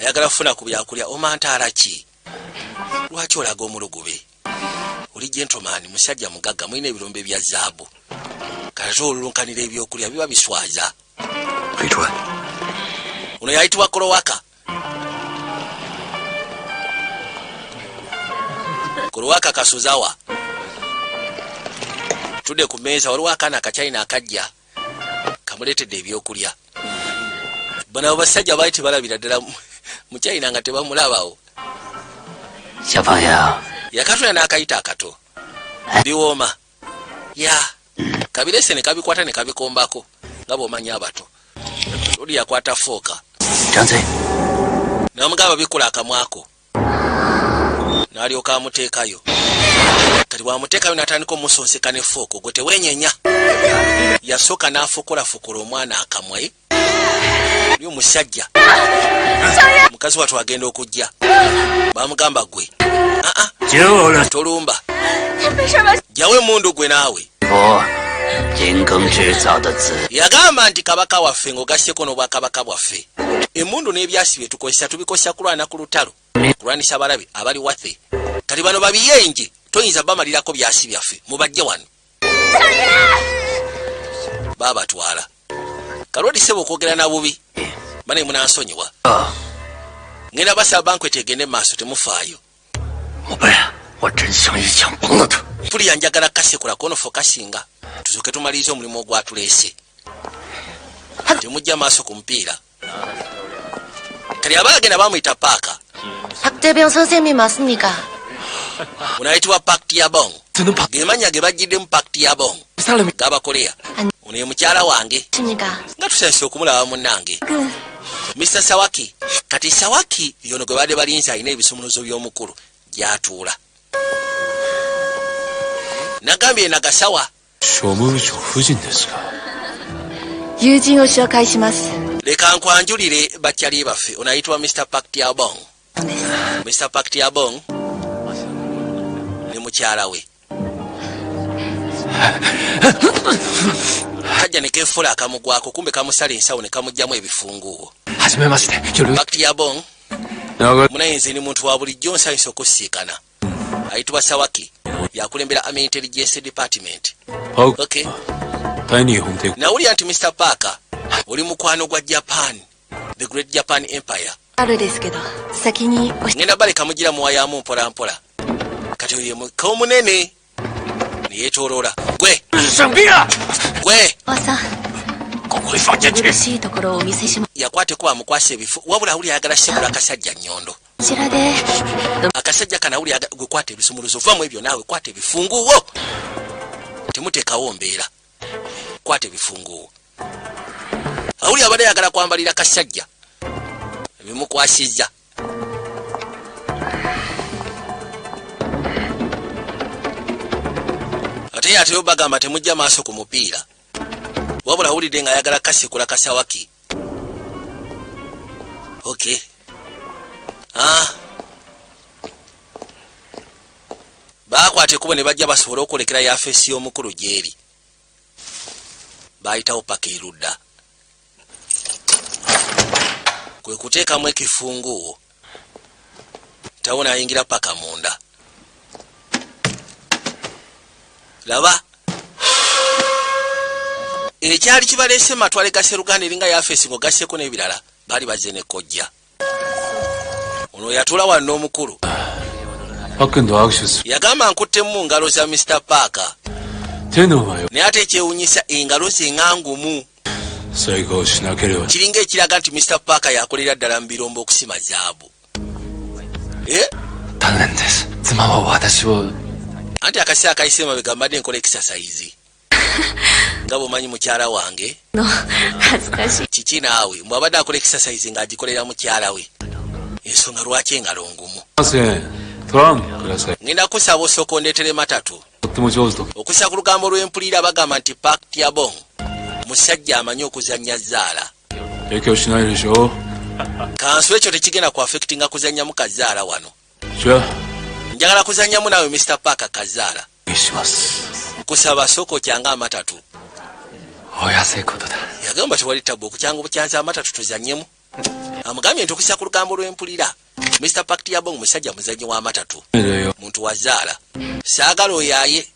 ayagala kufuna ku byakulya omantaala ki lwaki olaga omulugube oli gentleman musajja mugagga mulina ebirombe bya zaabu kati olulunkanira ebyokulya biba biswaza. 黑川， Ono yayitibwa Kolowaka. Kolowaka Kasuzawa tudde ku mmeeza waliwo akaana akachina akajja kamuleetedde ebyokulya. Bano abasajja baali tebalabira ddala mu China nga tebamulabawo. 小朋友， Yakatula n'akayita akato biwooma ya kabirese ne kabikwata ne kabikombako nga bw'omanyi abato oli yakwata fooka. 张嘴。 Namugamba bikula akamwako n'alyoka amuteekayo. Kati bwamuteekayo n'atandika omusonseka ne fooko gwe teweenyenya. Yasooka n'afukulafukula omwana akamwe oli omusajja. Mukazi wattu agenda okujja bamugamba gwe aa tolumba, jjawo emundu gwe naawe. Yagamba nti kabaka waffe ng'ogasseko n'obwakabaka bwaffe, emundu n'ebyasi bye tukozesa tubikozesa kulwana ku lutalo, kulwanisa abalabe abali waffe. Kati bano babiyenje, toyinza bamalirako byasi byaffe, mubajje wano. Babatwala kalwodi sebo okwogera na bubi bane munansonyiwa, ngenda basaba bankwete egende maaso, temufaayo. Pulira, njagala kasekula kono fokasinga tusooke tumalirize omulimu ogwatuleese. Temujja maaso ku mupiira. Kati abaagenda bamuyita Paaka. 박대병 선생님 맞습니까? Ono ayitibwa Park Tiabong, gemanya ge bajjiddemu Park Tiabong g'Abakoleya. Ono ye mukyala wange. 십니까? Nga tusanyuse okumulaba munnange Mr Sawaki. Kati Sawaki yono gwe badde balinze, alina ebisumuluzo by'omukulu gy'atuula. Nagambye Nagasawa. 庶務長夫人ですか。 友人を紹介します。 Leka nkwanjulire bakyali baffe. Ono ayitibwa Mr Park Tiabong, Mr Park Tiabong ne mukyala we. Kajja ne keefula akamugwako, kumbe kamusala ensawo ne kamugjamu ebifunguwo. はじめまして。よろ Park Tiabong. 長 Munayinzi ni muntu wa bulijjo, nsanyusa okusiikana. Ayitibwa Sawaki, yakulembera Army Intelligence Department. Okay. 大日本帝国 Nawulira nti Mr Parker oli mukwano gwa Japan, the Great Japan Empire. あるですけど、先にお Ngenda baleka mugira muwayamu mpola mpola. Kati oyo ye muka omunene neyetoloola gwe gwe. ばさん、苦しいところをお見せしま Yakwata ekuba amukwasa ebifo, wabula awuli ayagala sekula akasajja nnyondo. こちらで Akasajja kano awuli gwe kwata ebisumuluzo, vamu ebyo naawe, kwata ebifunguwo, temuteekawo mbeera, kwata ebifunguwo. Awuli abadde ayagala kwambalira kasajja bimukwasizza. Ate ye ateyo bagamba temujja maaso ku mupiira, wabula awulidde ng'ayagala kasekula kasawaki. Okay, ah. Bakwata ekkubo ne bajja basobole okwolekera yafeesi y'omukulu gy'eri. Bayitawo paka erudda, kwe kuteekamu ekifunguwo tawo n'ayingira paka munda. Laba ekyali kibaleese mu matwale ga Seruganda, eringa yafeesi ng'ogasseko n'ebirala. Baali bazze ne kojja ono yatuula wano n'omukulu. パックンと握手する Yagamba nkuttemu mu ngalo za Mr Paaka. 手の前を Naye ate ekyewunyisa, engalo ze ŋŋangumu. 成功しなければ Kiringa ekiraga nti Mr Paaka yakolera ddala mu birombo okusima zaabu. Eh? 残念です妻は私を Anti akaseera akayise emabega mbadde nkola exercise, nga bw'omanyi mukyala wange. の恥ずかしい。 Kiki naawe, mbwabadde akola exercise ng'agikolera mukyala we, ensonga lwaki engalo ngumu. ませんトランください Ngenda kusaba osooka ondeetere matatu. とっても上手と Okusa ku lugambo lw'empulira, bagamba nti Park Tiabong musajja amanyi okuzannya zaala. 影響しないでしょ。 Kansu ekyo tekigenda ku affectinga kuzannyamu kazaala wano. じゃあ Njagala kuzannyamu naawe Mr Park kazaala. お願いします。 Nkusaba sooka okyanga amatatu. お安いことだ。 Yagamba tewali tabu, okukyanga obukyanza amatatu tuzannyemu. Amugambye nti okusa ku lugambo lw'empulira, Mr Park Tiabong musajja muzannyi w'amatatu. だよ。 Muntu wazaala, saagala oyaaye,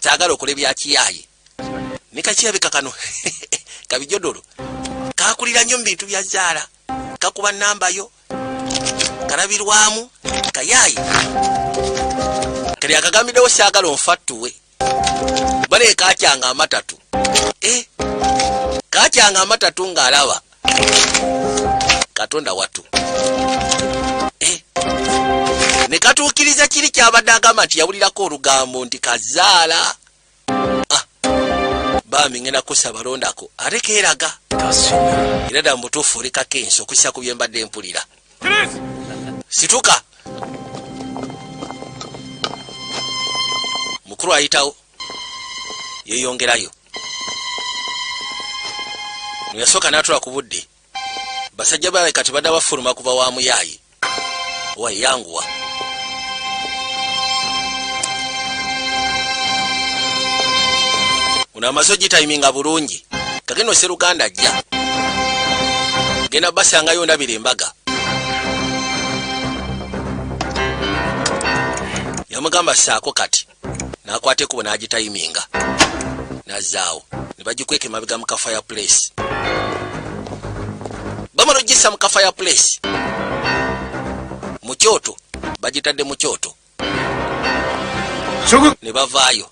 saagala okole byakiyaaye. Ne kakirabika kano kabijodolo kakulira nnyo mu bintu bya zaala, kakuba nambayo kalabirwamu kayaaye. Kali akagambiddewo saagala onfattuwe bale kakyanga amatatu. E kakyanga amatatu ng'alaba Katonda wattu. Eh, ne katuukiriza kiri kyabadde agamba nti yawulirako olugambo nti kazaala. Ah, bambi ngenda kusaba londako ate keeraga. 出しぬ Era ddala mu butuufu olekako ensi okussa ku bye mbadde mpulira. Situka. Mukulu ayitawo, yeeyongerayo. Yasooka n'atula ku budde. Basajja bawe kati badda bafuluma kuva wa muyaayi wayanguwa. Ono amaze ogitayiminga bulungi. Kagenda oseruganda ajja genda basangayo, ndabira embaga. Yamugamba saako kati n'akwata ekkubo n'agitayiminga, n'azzaawo ne bagikweka emabega mu ka fireplace. Bamala ogissa mu ka fireplace, mu kyoto, bagitadde mu kyoto ne bavaayo.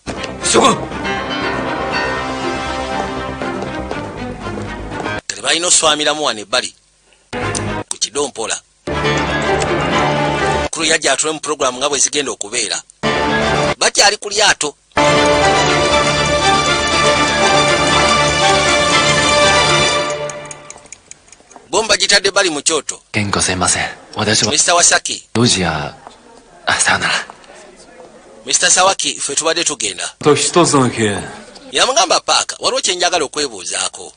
Kati balina oswamiramu wano ebbali ku kidompola. Kulu yajja atule mu puroguramu nga bwe zigenda okubeera. Bakyali ku lyato. Bomba gitadde bali mu kyoto. 健子すいません。私は Mr Wasaki. ロジア、あ、さよなら。 Mr Sawaki, ffe tubadde tugenda. と一つの件。 Yamugamba, paaka waliwo kyenjagala okwebuuzaako.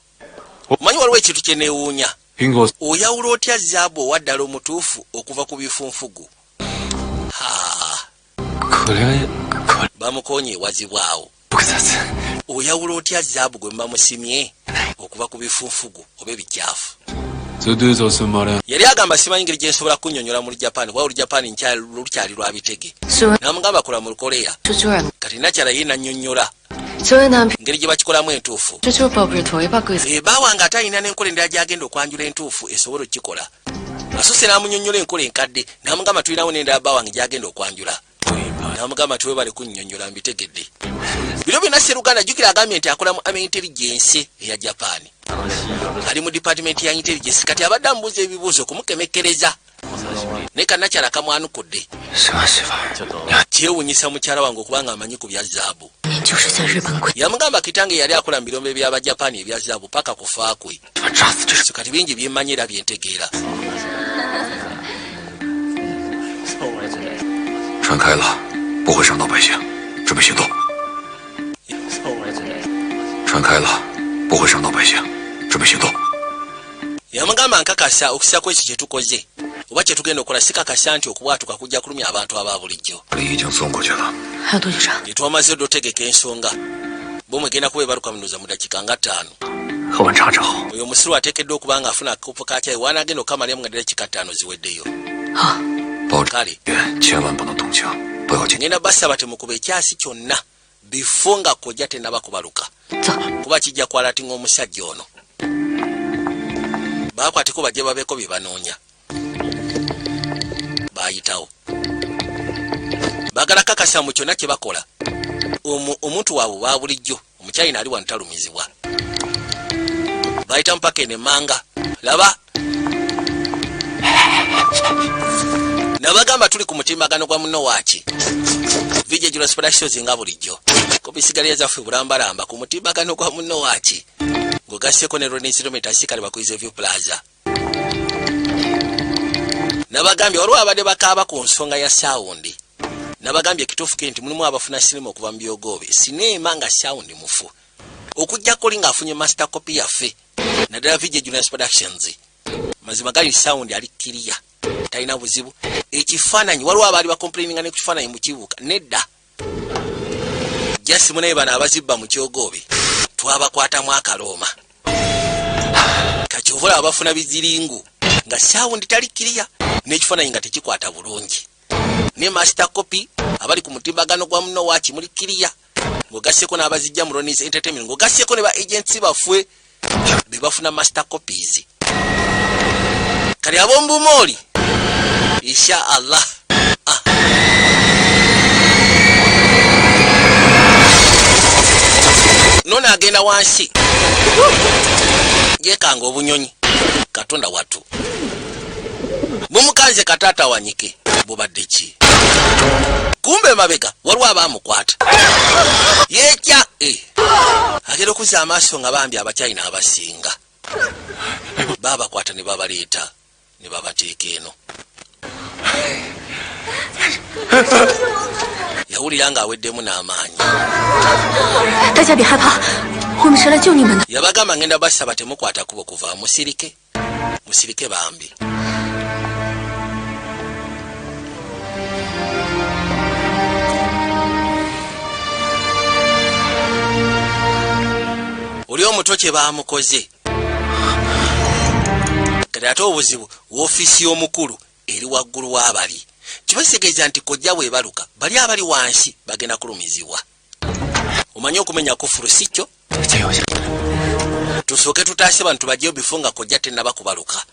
Omanyi waliwo ekintu kye neewuunya. 貧困 Oyawula otya zaabu owaddala omutuufu okuva ku bifunfugu? Ha. これ、これ、 Bamukoonye ewazibwawo. 複雑。 Oyawula otya zaabu gwe mubamusimye okuva ku bifunfugu oba ebikyafu? 这对手什么呢？ Yali agamba, simanyi ngeri gyensobola kunnyonnyola mu Lujapani kuba Olujapani lukyali lwa bitege. 苏文 Namugamba kola mu Lukoleya. 猪猪人， Kati nakyala ye nannyonnyola 所以呢， engeri gye bakikolamu entuufu. 猪猪宝不是同一把柜子。 Ebaawange ate alina n'enkola endala gyagenda okwanjula entuufu esobola okukikola. Asose n'amunyonnyola enkola enkadde, n'amugamba tulinawo n'endala baawange gyagenda okwanjula. N'amugamba tiwebale kunnyonnyola, mbitegedde. Bino byonna Seruganda jjukira agambye nti akola mu army intelligence eya Japan, ali mu department ya intelligence. Kati abadde amubuuza ebibuuzo okumukemekkereza, naye kannakyala kamwanukudde. すまん媳婦儿。 Kyewunyisa mukyala wange okuba nga amanyi ku bya zaabu. 你就是在日本鬼 Yamugamba kitange yali akola mu birombe by'Abajapani ebya zaabu paka kufa kwe. 炸死这是 So kati bingi byemmanyi era byentegeera. 船开了，不会伤到百姓，准备行动。船开了，不会伤到百姓，准备行动。 Yamugamba nkakasa okusako ekyo kyetukoze oba kyetugenda okukola, sikakasa nti okubwatuka kujja kulumya abantu aba bulijjo. 礼已经送过去了， 还有多久长？ Tetwamaze dde otegeka ensonga bomwe egenda kuba ebaluka munoza mu dakiika nga 5. 喝完茶之后， Oyo omusiru ateekeddwa okuba nga afuna akakopo ka kyayi waanaagenda okukamalyamu nga dakiika 5 ziweddeyo. 好， 保证 Kale. 千万不能动枪，不要紧。 Ngenda basaba temukuba ekyasi kyonna bifo nga kojja tenaba kubaluka. 走。 Kuba kijja kwalatinga omusajja ono. Bakwateko bajje babeeko bye banoonya. Bayitawo bagala kakasa mu kyonna kye bakola. Omuntu waabwe wa bulijjo omukyayina ali wano talumizibwa. Bayita mpaka eno emmanga. Laba, nabagamba tuli ku mutimbagano gwa muno waaki VJ Julius Productions nga bulijjo kopisigalira zaffe bulambalamba ku mutimbagano gwa muno waaki ng'ogasseko ne Ronin Kilomita sikale bakuize View Plaza. Nabagambye waliwo abadde bakaaba ku nsonga ya sound. Nabagambye ekituufu kiri nti mulimu abafuna sinema okuva mu byogoobe, sineema nga sound mufu, okugjako oli ng'afunye master copy yaffe, naddala VJ Julius Productions. Mazima gali sound ali kiriya, talina buzibu. Ekifaananyi waliwo abaali bacomplaininga ne ku kifaananyi mukibuuka nedda. Jasi munaye bano abazibba mu kyogoobe twabakwatamu akalooma. Kati oba bafuna biziringu nga sound tali kiriya n'ekifaananyi nga tekikwata bulungi, ne master copy abali ku mutimbagano gwa muno waaki muli kiriya, ng'ogasseko n'abazijja mu Ronis Entertainment, ng'ogasseko ne ba agents baffe be bafuna master copies. Kati ab'omubumooli insha Allah. Ah. Nono agenda wansi yekanga obunyonyi. Katonda watu bumukanze kataata wanyike bubadde ki? Kumbe mabega waliwo abamukwata yekya. Eh. Agenda okuzza amaaso nga bambi abakyayina abasinga babakwata ne babaleeta ne babateeka eno. Yawulira ng'aweddemu n'amaanyi. 大家别害怕，我们是来救你们的。 Yabagamba, ngenda basaba temukwata kubo kuva, musirike, musirike bambi. Oli omuto kye baamukoze kati, ate obuzibu woofiisi y'omukulu eri waggulu w'abali, kibasitegeeza nti kojja bwebaluka bali abali wansi bagenda kulumizibwa. Omanye okumenya kufulu si kyo. 加油一下！ Tusooke tutaase bantu bajjeyo bifo nga kojja tennaba kubaluka,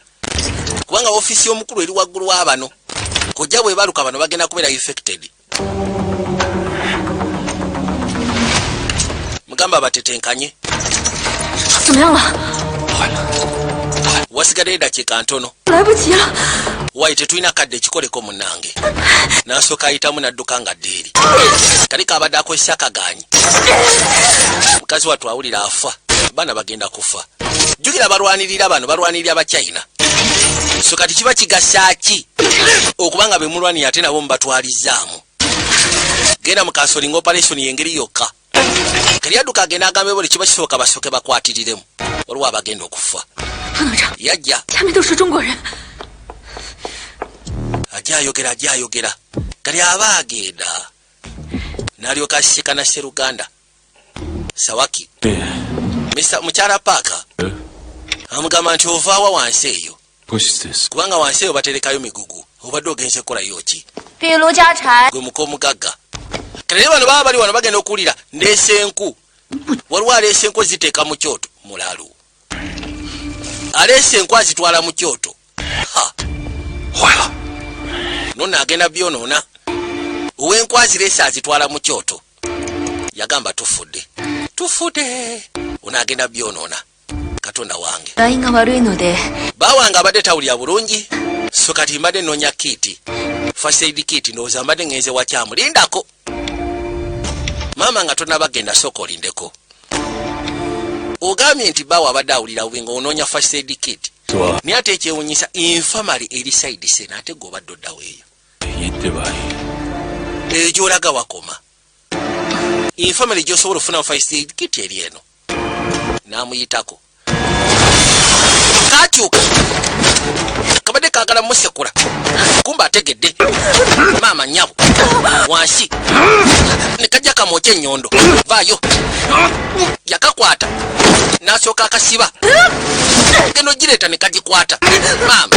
kubanga ofiisi y'omukulu eri waggulu w'abano. Kojja bwebaluka bano bagenda kubeera infected. Mugamba batetenkanye. 怎么样了？ Wasigadde eddakiika ntono. 来不及了！ Wayi, tetulina kadde, ekikoleko munnange. N'asooka ayitamu n'adduka nga dda eri kali kabadde akozesa akagaanyi. Mukazi wattu awulira afa, baana bagenda kufa. Jjukira balwanirira bano, balwanirira Abachina. So kati kiba kigasa ki okubanga bemulwanira ate nabo mubatwalizaamu? Genda mu cancelling operation, yengeri yokka. Kali adduka agenda agambe buli kiba kisooka basooke bakwatiriremu, waliwo abagenda okufa. 不能这样， Yajja. 下面都是中国人。 Ajja ayogera, ajja ayogera, kali aba agenda n'alyoka asisikana Seruganda Sawaki. Mr. Mukyala Paaka amugamba nti ovaawa wansi eyo? 不是です。 Kubanga wansi eyo baterekayo migugu, obadde ogenze kukolayo ki? 比如家产， Gwe muka omugagga. Kale bano baba bali wano bagenda okuwulira ndeese enku, waliwo aleese enku ziteeka mu kyoto. Mulalu aleese enku azitwala mu kyoto. Ha! 坏了， Nonno agenda byonoona. Ow'enku azireese azitwala mu kyoto. Yagamba tufudde, tufudde, ono agenda byonoona. Katonda wange! 反应が悪いので Bawange abadde tawulira bulungi, so kati mbadde noonya kit, first aid kit, ndowooza mbadde ngenze wakyamu. Lindako maama, nga tonabagenda, sooka olindeko. Ogambye nti bawa abadde awulira bubi nga onoonya first aid kit, naye ate ekyewunyisa infirmary eri side sena, ate gwe obadde oddawo eyo. 言ってばいい。 Eyo gyolaga wakoma infirmary gyosobola okufunamu first aid kit eri eno. N'amuyitako kakyuka, kabadde kagala musekula, kumba ategedde. Maama nyabo, wansi ne kajja kamwokya ennyondo. Vaayo. Yakakwata n'asooka akasiba, genda ogireeta ne kagikwata. Maama,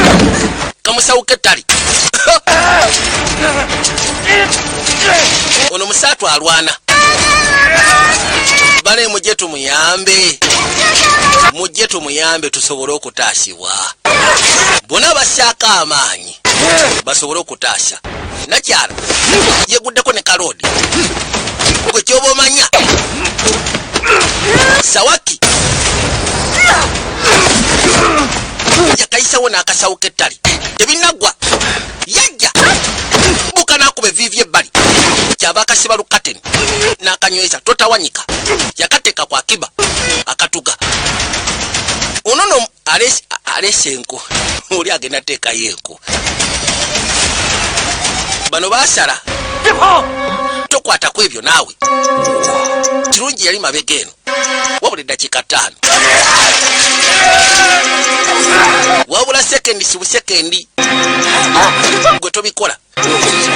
kamusawuka ettali. Ono musaatu alwana bale, mujje tumuyambe, mujje tumuyambe tusobole okutaasibwa. Bonna bassaako amaanyi basobole okutaasa. Nakyala yeguddeko ne kaloodi gwe kyoba omanya. Sawaki yakayisawo n'akasawo k'ettale, tebinaggwa. Yajja buka n'akuba eviivi ebbali, kyava akasiba lukateni n'akanyweza totawanyika. Yakateeka ku akiba akatuga. Ono no alese enku, oli agenda teekayo enku. Bano basala tokwatako ebyo naawe. Kirungi yali mabega eno. Wabula eddakiika 5, wabula sekendi si busekendi, gwe tobikola.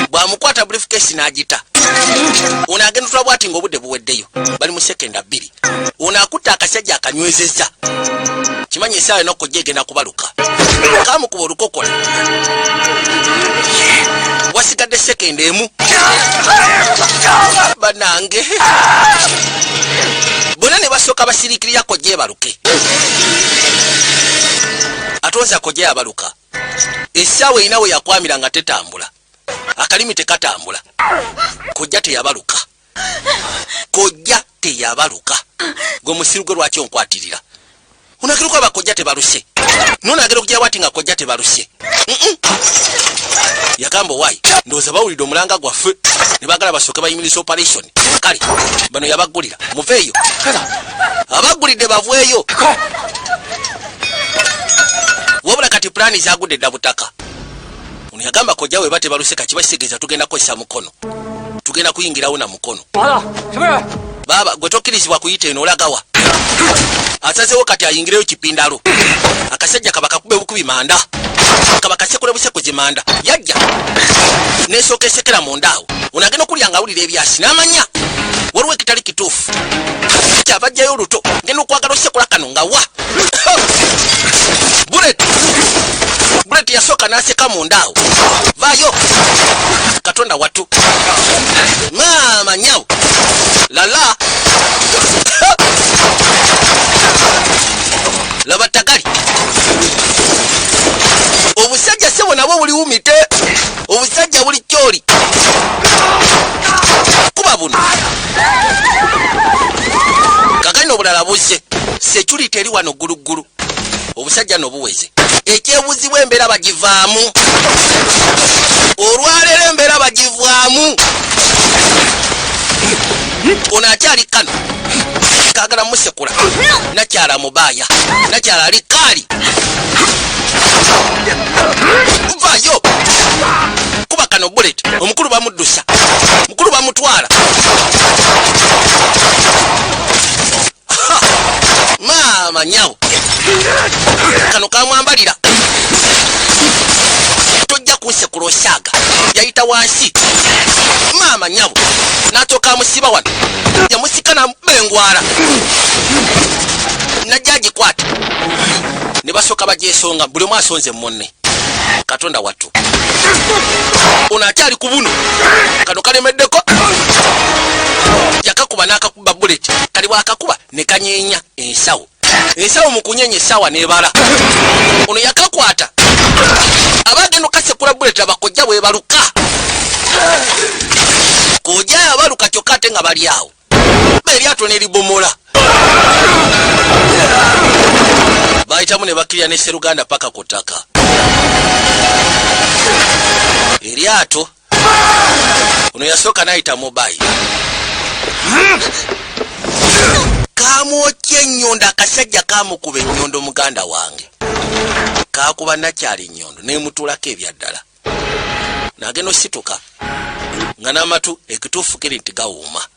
Bwamukwata briefcase n'agita. Ono agenda otula bwati ng'obudde buweddeyo, bali mu sekendi 2. Ono akutta akasajja akanywezezza, kimanyi esaawa yonna kojja egenda kubaluka. Kamukuba olukokola. Wasigadde sekendi 1. Banange, bonna ne basooka basiriikirira kojja ebaluke. Atooza kojja yabaluka, essaawa erina we yakwamira nga tetambula, akalimi tekatambula. Kojja teyabaluka, kojja teyabaluka. Gwe musiru gwe, lwaki onkwatirira? Onagera okuba kojja tebaluse, nonagera okujja bwati nga kojja tebaluse. Yagamba owaayi, ndowooza bawulidde omulanga gwaffe ne baagala basooke bayimiriza operation. Kale bano yabaggulira, muveeyo, abaggulidde baveeyo. Wabula kati pulaani zagudde dda butaka. Ono Ono yagamba kojja we batebaluse kakiba kitegeeza tugenda kukozesa mukono, tugenda kuyingirawo na mukono. 完了，什么人？ Baaba gwe tokkirizibwa kuyita eno, olagawa? Asazewo kati ayingireyo kipindalo. Akasajja kaba kakube bukubi manda, kaba kasekule busekuzi manda. Yajja nesooka esekera munda awo. Ono agenda okulya nga awulira ebyasi n'amanya waliwo ekitali kituufu. Kyava ajjayo oluto, ngenda okwagala osekula kano nga wa bullet. Bullet yasooka n'aseka munda awo. Vaayo, Katonda wattu, maama nyawo lala laba tagali. Obusajja sebo nabwo buli wumite, obusajja buli kyoli kuba buno kakani obulala buzze. Security eri wano gguluggulu. Obusajja no buweze ekyebuzibwa, embeera bagivaamu olwaleero, embeera bagivaamu. Ono akyali kano kagala musekula. Nakyala mubaaya, nakyala ali kaali vayo kuba kano bullet. Omukulu bamuddusa, mukulu bamutwala. Ha! Maama nyawo, kano kamwambalira, tojja kunsekula osaaga. Yayita wansi, maama nyabo, n'atooka amusiba wano. Yamusika namukuba engwala, najja agikwata ne basooka bagyesonga. Buli omu asonze munne. Katonda wattu, ono akyali ku buno. Kano kalemeddeko, yakakuba n'akakuba bullet. Kali bwakakuba ne kanyeenya ensawo, ensawo mu kunyenya essaawa n'ebala. Ono yakakwata, aba agenda okasekula bullet. Abakojja bwebaluka, kojja yabaluka kyokka ate nga bali awo ba eryato neribomola. Bayitamu ne bakkirira ne seruganda paka ku ttaka eryato. Ono yasooka n'ayita mobayi, kamwokya ennyondo. Akasajja kamukuba ennyondo, muganda wange, kakuba nakyala ennyondo nemutuulako ebyaddala. Nagenda osituka nga n'amatu ekituufu kiri nti gawuuma.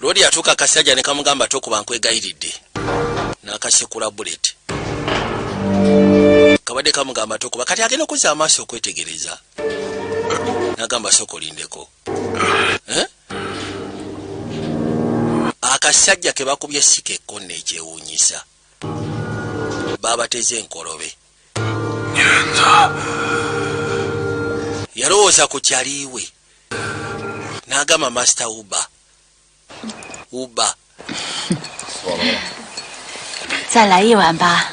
Lwoli yatuuka akasajja ne kamugamba, tokuba, nkwegayiridde. N'akasekula bullet. Kabadde kamugamba tokuba. Kati agenda okuzza amaaso okwetegereza, n'agamba sooka olindeko. Eh? Akasajja ke bakubye sika ekkonna ekyewuunyisa babateze enkolobe. Yalowooza ku kyaliiwe n'agamba, Master Uba, Uba. 再来一碗吧，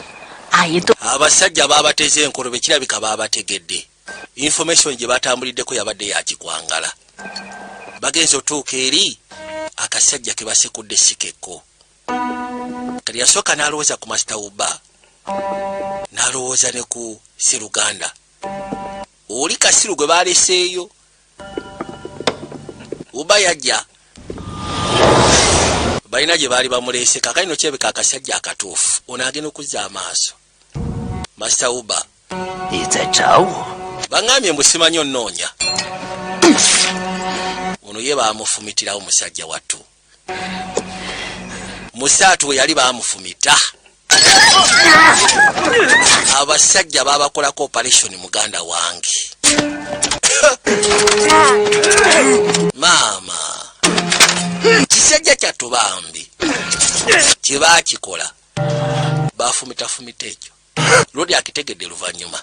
阿姨肚 Abasajja babateze enkolobe, kirabika babategedde. Information gye batambuliddeko yabadde yakikwangala. Bagenza otuuka eri akasajja ke basekudde sikekko. Kati yasooka n'alowooza ku Master Uba, n'alowooza ne ku seruganda oli kasiru gwe baleseeyo. Uba yajja balina gye baali bamuleese. Kakalino kyebeka akasajja akatuufu. Ono agenda okuzza amaaso, Master Uba. 你在找我？ Baŋŋambye mbu simanyi onnoonya. Ono ye baamufumitirawo musajja wattu musaatu we yali baamufumita. Abasajja babakolako operation, muganda wange. Maama, kisajja kyattu bambi kyebakikola bafumitafumita ekyo. Lodi akitegedde luvannyuma.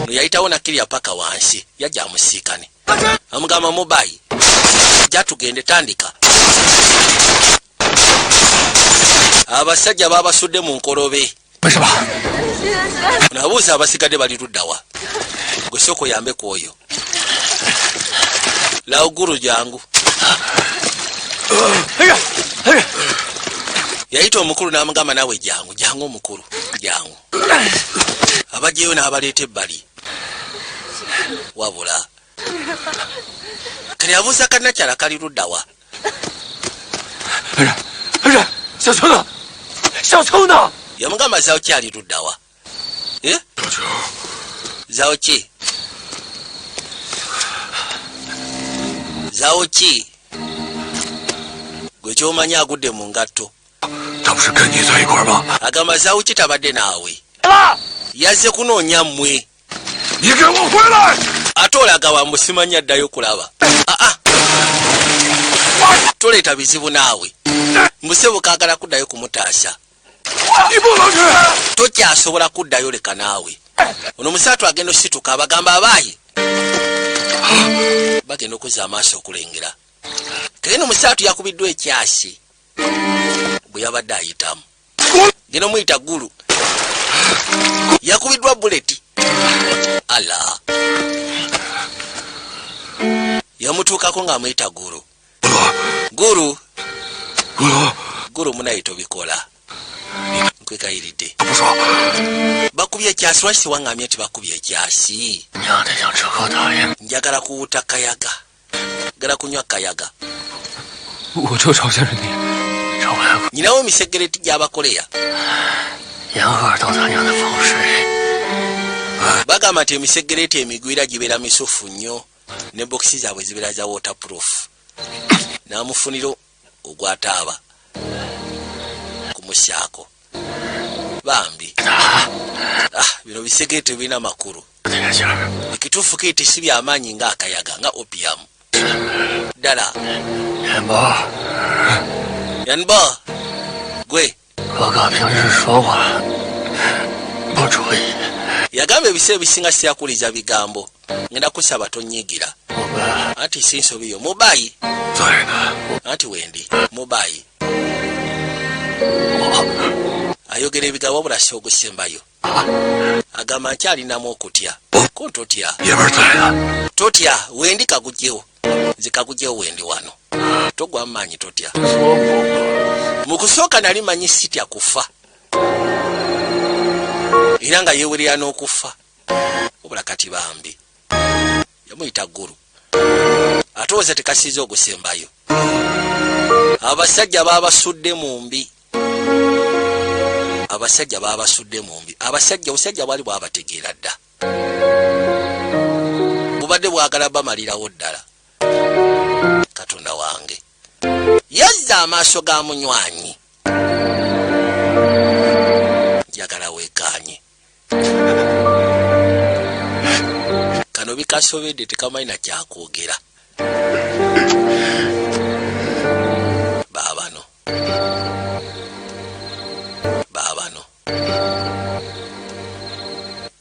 No yayitawo nakkirya paka wansi, yajja amusiikane, amugamba, mubayi jatugende tandika. Abasajja babasudde mu nkolobe. 没事吧？ Nabuuza abasigadde bali luddawa? Gwe sooka oyambe ku oyo lawugulu, jangu. Yayita omukulu n'amugamba, naawe jangu, jangu omukulu, jangu. Abajjayo n'abaleeta ebbali. Wabula kati abuuza kannakyala kali luddawa. 小秋呢？小秋呢？ Yamugamba zawo ki ali luddawa? Eh? Zawo ki? Zawo ki? Gwe kyomanyi agudde mu ngatto. 他不是跟你在一块儿吗？ Agamba zawo ki tabadde naawe, yazze kunoonya mmwe. 你给我回来！ Ate olaga wa musimanyi addayo kulaba. Aa, toleeta bizibu naawe. Musebo kaagala kuddayo kumutaasa. 你不能去！ Tokyasobola kuddayo, leka naawe. Ono musaatu agenda osituka, abagamba abaayi bagenda okuzza amaaso okulengera kagenda. Omusaatu yakubiddwa ekyasi bwe yabadde ayitamu, genda omuyita ggulu, yakubiddwa bullet. Ala yamutuukako ng'amuyita guru, guru, guru. Munaye tobikola, nkwekayiridde. 不说， Bakubye ekyasi, lwaki tewaŋŋambye nti bakubye ekyasi? 娘的想吃口大烟。 Njagala kuwuta kayaga, njagala kunywa kayaga. 我就朝鲜人民。 找不来 Nyinawo emisegereti gy'abakoleya. 沿河都他娘的风水。 Bagamba nti emisegereti emigwira gibeera misufu nnyo ne bokisi zaabwe zibeera za waterproof. N'amufunira ogwataaba kumusyako bambi. Ah, bino bisegereti birina makulu. 这个劲儿， Ekituufu kiti si byamaanyi ng'akayaga nga opium ddala. 元宝， Yanba gwe. 哥哥平时说话不注意， Yagamba ebiseera ebisinga siyakuliza bigambo, ngenda kusaba tonyigira. 我们 Anti si nsobi yo mubayi. 在呢。 Anti wendi mubayi ayogera ebigambo wabula si ogusembayo. Agamba nkyalinamu okutya ko ntotya. 爷们儿在呢。 Totya, wendi kagugyewo, nze kagugyewo, wendi wano, togwa mumaanyi, totya. Mu kusooka nali manyi sitya kufa era nga yeewerera n'okufa, wabula kati bambi yamuyita ggulu ate oza tekasiiza ogusembayo. Abasajja babasudde mu mbi, abasajja babasudde mu mbi, abasajja obusajja bwali bwabategeera dda, bubadde bwagala bamalirawo ddala. Katonda wange, yazza amaaso ga munywanyi, njagala weekaanye kano bikasobedde, tekamanyi na kyakwogera. Baabano, baabano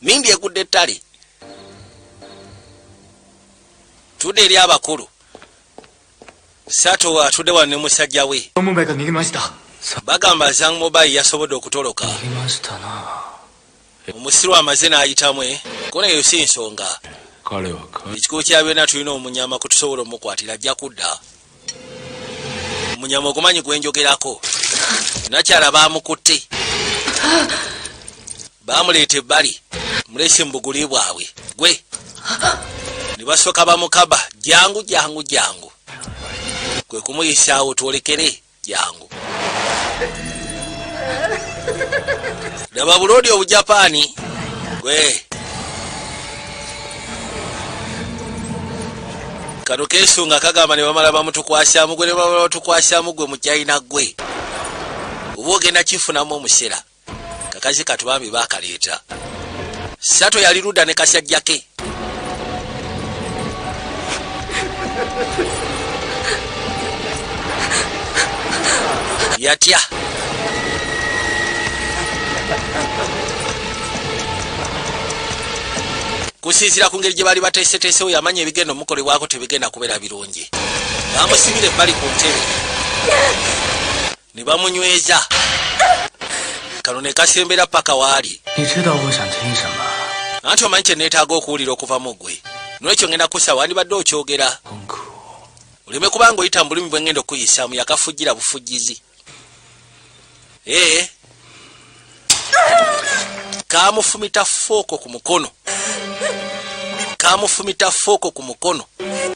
mindi egudde ettale. Tudde eri abakulu. Sato atudde wano ne musajja we. 木贝が逃げました。 Bagamba Zang Mobayi yasobodde okutoloka. 逃げましたな。 Omusiru amaze n'ayitamu kona, eyo si nsonga. 彼は帰 Ekikulu kya byonna tulina omunyama kutusobola omukwatira, ajja kudda. Omunyama ogumanyi gwenjogerako. Nakyala bamukutte, bamuleeta ebbali, mulese mu buguli bwabwe gwe ne basooka bamukaba, jangu jangu jangu, kwe kumuyisaawo twolekere, jangu. Laba buloodi obujapaani gwe kano kesunga kagamba ne bamala bamutukwasyamu gwe, ne bamala batukwasyamu gwe mukyayina gwe oba ogenda kifunamu omusera. Kakazi katubambi bakaleeta. Sato yali ludda ne kasajja ke. Yatya kusinziira ku ngeri gye baali bateeseteesewo, yamanya ebigenda omukolebwako tebigenda kubeera birungi. Bamusibira ebbali ku ntebe ne bamunyweza, kano ne kasembera paka waali. 你知道我想听什么？ Anti omanyi kye neetaaga okuwulira okuva mu ggwe, nolwekyo ngenda kusaba wandibadde okyogera. 痛苦。 Oleme kubanga oyita mu bulimi bwe ngenda okuyisaamu. Yakafujjira bufujjizi ee kamufumita fooko ku mukono. Kamufumita fork ku mukono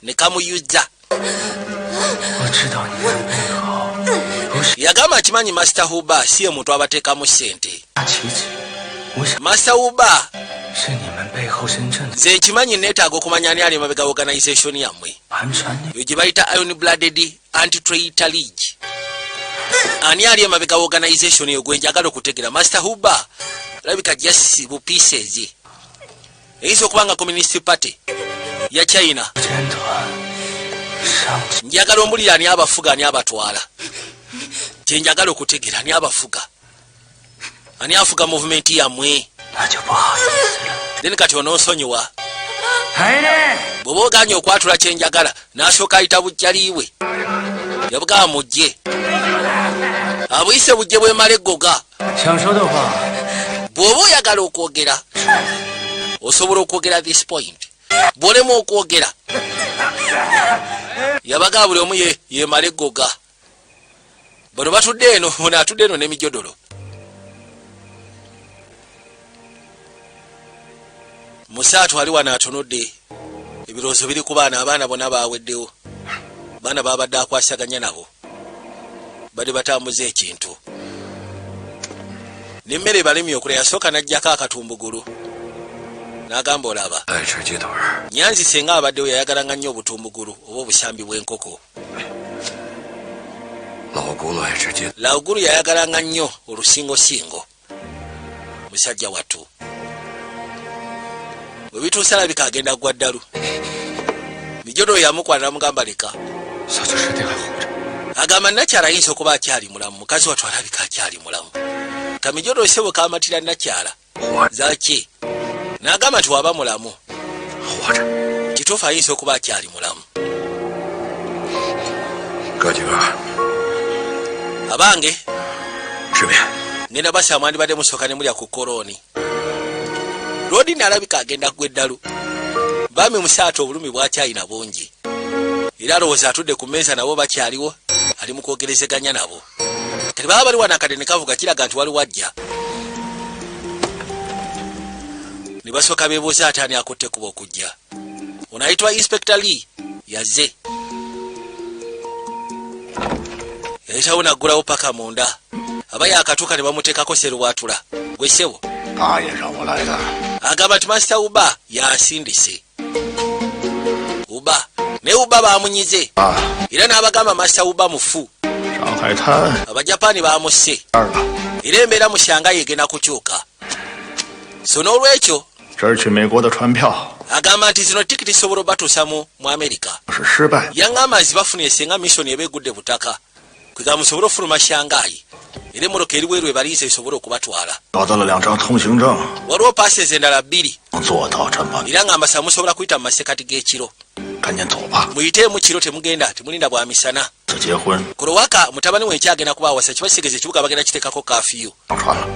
ne kamuyuza. 我知道你们背后不是 Yagamba akimanyi Master Huba si ye muntu abateekamu ssente. 大棋子，我想 Master Huba 是你们背后真正的 nze nkimanyi neetaaga okumanya ani ali emabega organization yammwe 盘缠你。 eyo gye bayita Iron Blooded Anti-Traitor League. Ani ali emabega organization eyo gwe njagala okutegera? Master Huba alabika just bu pieces, eyinza okuba nga Communist Party ya China. 尖团上 Njagala ombulira ani abafuga, ani abatwala. Kyenjagala okutegera, ani abafuga, ani afuga movement yammwe. 那就不好意思了。 Then kati onoonsonyiwa 海内， bw'oba oganye okwatula kyenjagala. N'asooka ayita bujjaliiwe, yabugaba mujje abuyise bujje bwemala eggoga. 想说的话， Bw'oba oyagala okwogera osobola okwogera this point, bw'olema okwogera. Yabagaa buli omu yemala eggoga. Bano batudde eno, ono atudde eno n'emijodolo. Musaatu ali wano atunudde, ebirowoozo biri ku baana. Abaana bonna baweddewo, baana babadde akwasaganya nabo, badde batambuza ekintu nemmere balemye okula. Yasooka n'aggyako akatumbugulu n'agamba olaba. 爱吃鸡腿儿， Nyanzi senga abaddewo yayagalanga nnyo obutumbugulu oba obusambi bw'enkoko. 老咕噜爱吃鸡， Lawugulu yayagalanga nnyo olusingosingo. Musajja wattu bwe bituusa alabika agenda gwa ddalu. Mijodo yamukwana namugamba leka. 小秋师弟还活着， Agamba nakyala ayinza okuba akyali mulamu. Mukazi wattu alabika akyali mulamu. Kamijodo sebo kamatira nakyala 活 zaki n'agamba nti waba mulamu. 活着。 Kituufu ayinza okuba akyali mulamu. 哥几个， Abange, 吃面。 ngenda basaba mwandibadde musooka ne mulya ku kolooni. Lodi nalabika agenda gwa eddalu. Baami musaatu obulumi bwakyalina bungi, era alowooza atudde ku mmeeza nabo bakyaliwo, ali mu kwogerezeganya nabo. Kati baba bali wano akadde ne kavuga, kiraga nti waliwo ajja. Ne basooka beebuuza ate ani akutte kuba okujja. Ono ayitibwa Inspector Lee yazze, yayitawo naggulawo paka munda. Aba yakatuuka ne bamuteekako serwatula gwe ssebo. 大爷让我来的， Agamba nti Master Uba yansindise. Uba naye Uba bamunyize era n'abagamba Master Uba mufu. 上海滩 Abajapaani bamusse. 二了， Era embeera mu Shangayi egenda kukyuka, so n'olwekyo 这是去美国的船票， agamba nti zino tikiti zisobola obatuusa mu Amerika. 是失败。 Yaŋŋamba nzibafunire singa mission eba egudde butaka, kwegamba musobole ofuluma Shangayi, era emmotoka eri bweru ebaliise esobole okubatwala. 找到了两张通行证， Waliwo passes endala bbiri. 能做到这么， Era nga mbasa musobola kuyita mu masekati g'ekiro. 赶紧走吧。 Muyiteemu kiro, temugenda temulinda bwa misana. 这结婚 Kulowaka mutabani we nkyagenda kubawasa kiba kitegeeza ekibuga bagenda kiteekako kafiyu. 上船了。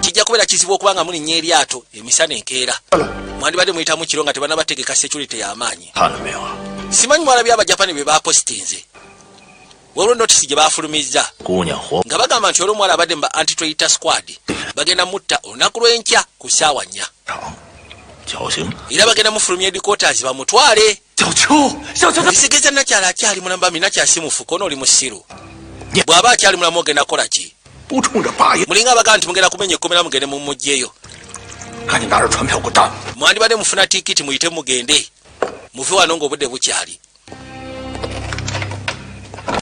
Kijja kubeera kizibu okuba nga mulinnya eryato emisana enkeera. 对了， Mwandibadde muyitamu kiro nga tebanabategeka security y'amaanyi. 看了没有啊？ Simanyi mwalabye Abajapani bye bapositinze, waliwo notisi gye bafulumizza 姑娘活 nga bagamba nti olw'omuwala abadde mu ba Anti-Traitor Squad bagenda mutta olunaku lw'enkya ku ssaawa 4. 场，绞刑。 Era bagenda mufulumya headquarters bamutwale. 小秋，小秋，他 Bisigeza nakyala akyali mulamu bami nakyasimufu kono oli musiru. Bw'aba akyali mulamu ogenda kukola ki? 不冲着八爷， Mulinga abagamba nti mugenda kumenya ekkomera mugende mumugjeyo. 赶紧拿着船票滚蛋！ Mwandibadde mufuna tikiti muyite mugende muve wano ng'obudde bukyali.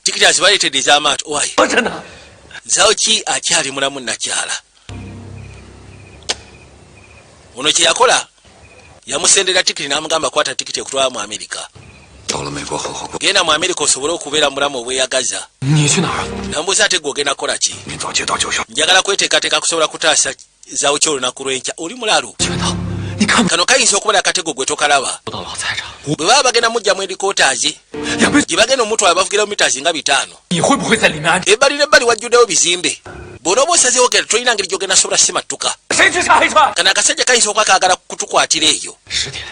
Tikiti azibaleetedde ez'amaato owaye. 活着呢。 Zaoki akyali mulamu nakyala. Ono kye yakola yamusendera tikiti n'amugamba kwata tikiti ekutwala mu Amerika. 到了美国好好过。 Genda mu Amerika osobole okubeera mulamu obweyagaza. 你去哪儿啊？ Nambuuza ate gwe ogenda kukola ki? 明早接到九霄， Njagala kweteekateeka kusobola kutaasa Zaoki olunaku lw'enkya. Oli mulalu. 全套，你看 Kano kayinza okubeera akatego gwe tokalaba. 不到老菜场， Bwe baba bagenda mujja mu headquarters 两倍， gye bagenda omutwala bavugira mu mitazi nga 500. 你会不会在里面安？ Ebbali n'ebbali wajjuddewo bizimbe. Bw'onooba osazeewo genda tolina ngeri gy'ogenda sobola simattuka. 谁去杀黑川？ Kano akasajja kayinza okuba kaagala kutukwatira eyo. 10点，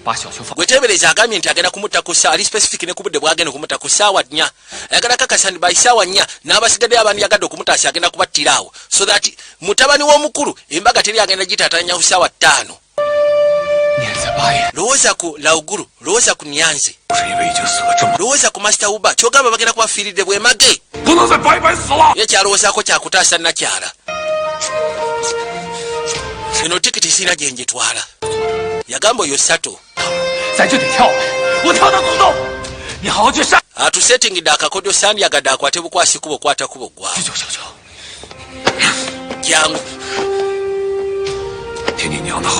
把小秋放。 Gweteebereza agambye nti agenda kumutta ku ssaawa ali specific ne ku budde bwagenda okumutta ku ssaawa 4. Ayagala kakasa nti by ssaawa 4 n'abasigaddeyo abandyagadde okumutaasa agenda kubattira awo, so that mutabani w'omukulu embaga teri agenda gitaatanya ku ssaawa 5. 你还 Lowooza ku Lauguru, lowooza ku Nyanze, lowooza ku Master Uba. Kyogamba bagenda kubafiiridde bwemage. Ye kyalowoozaako kyakutaasa nakyala. Eno tikiti sirina gye njitwala. Yagamba oyo Sato atusetingidde akakodyo, sandyagadde akwate bukwasi kubo, kwata kubo gwawo jangu.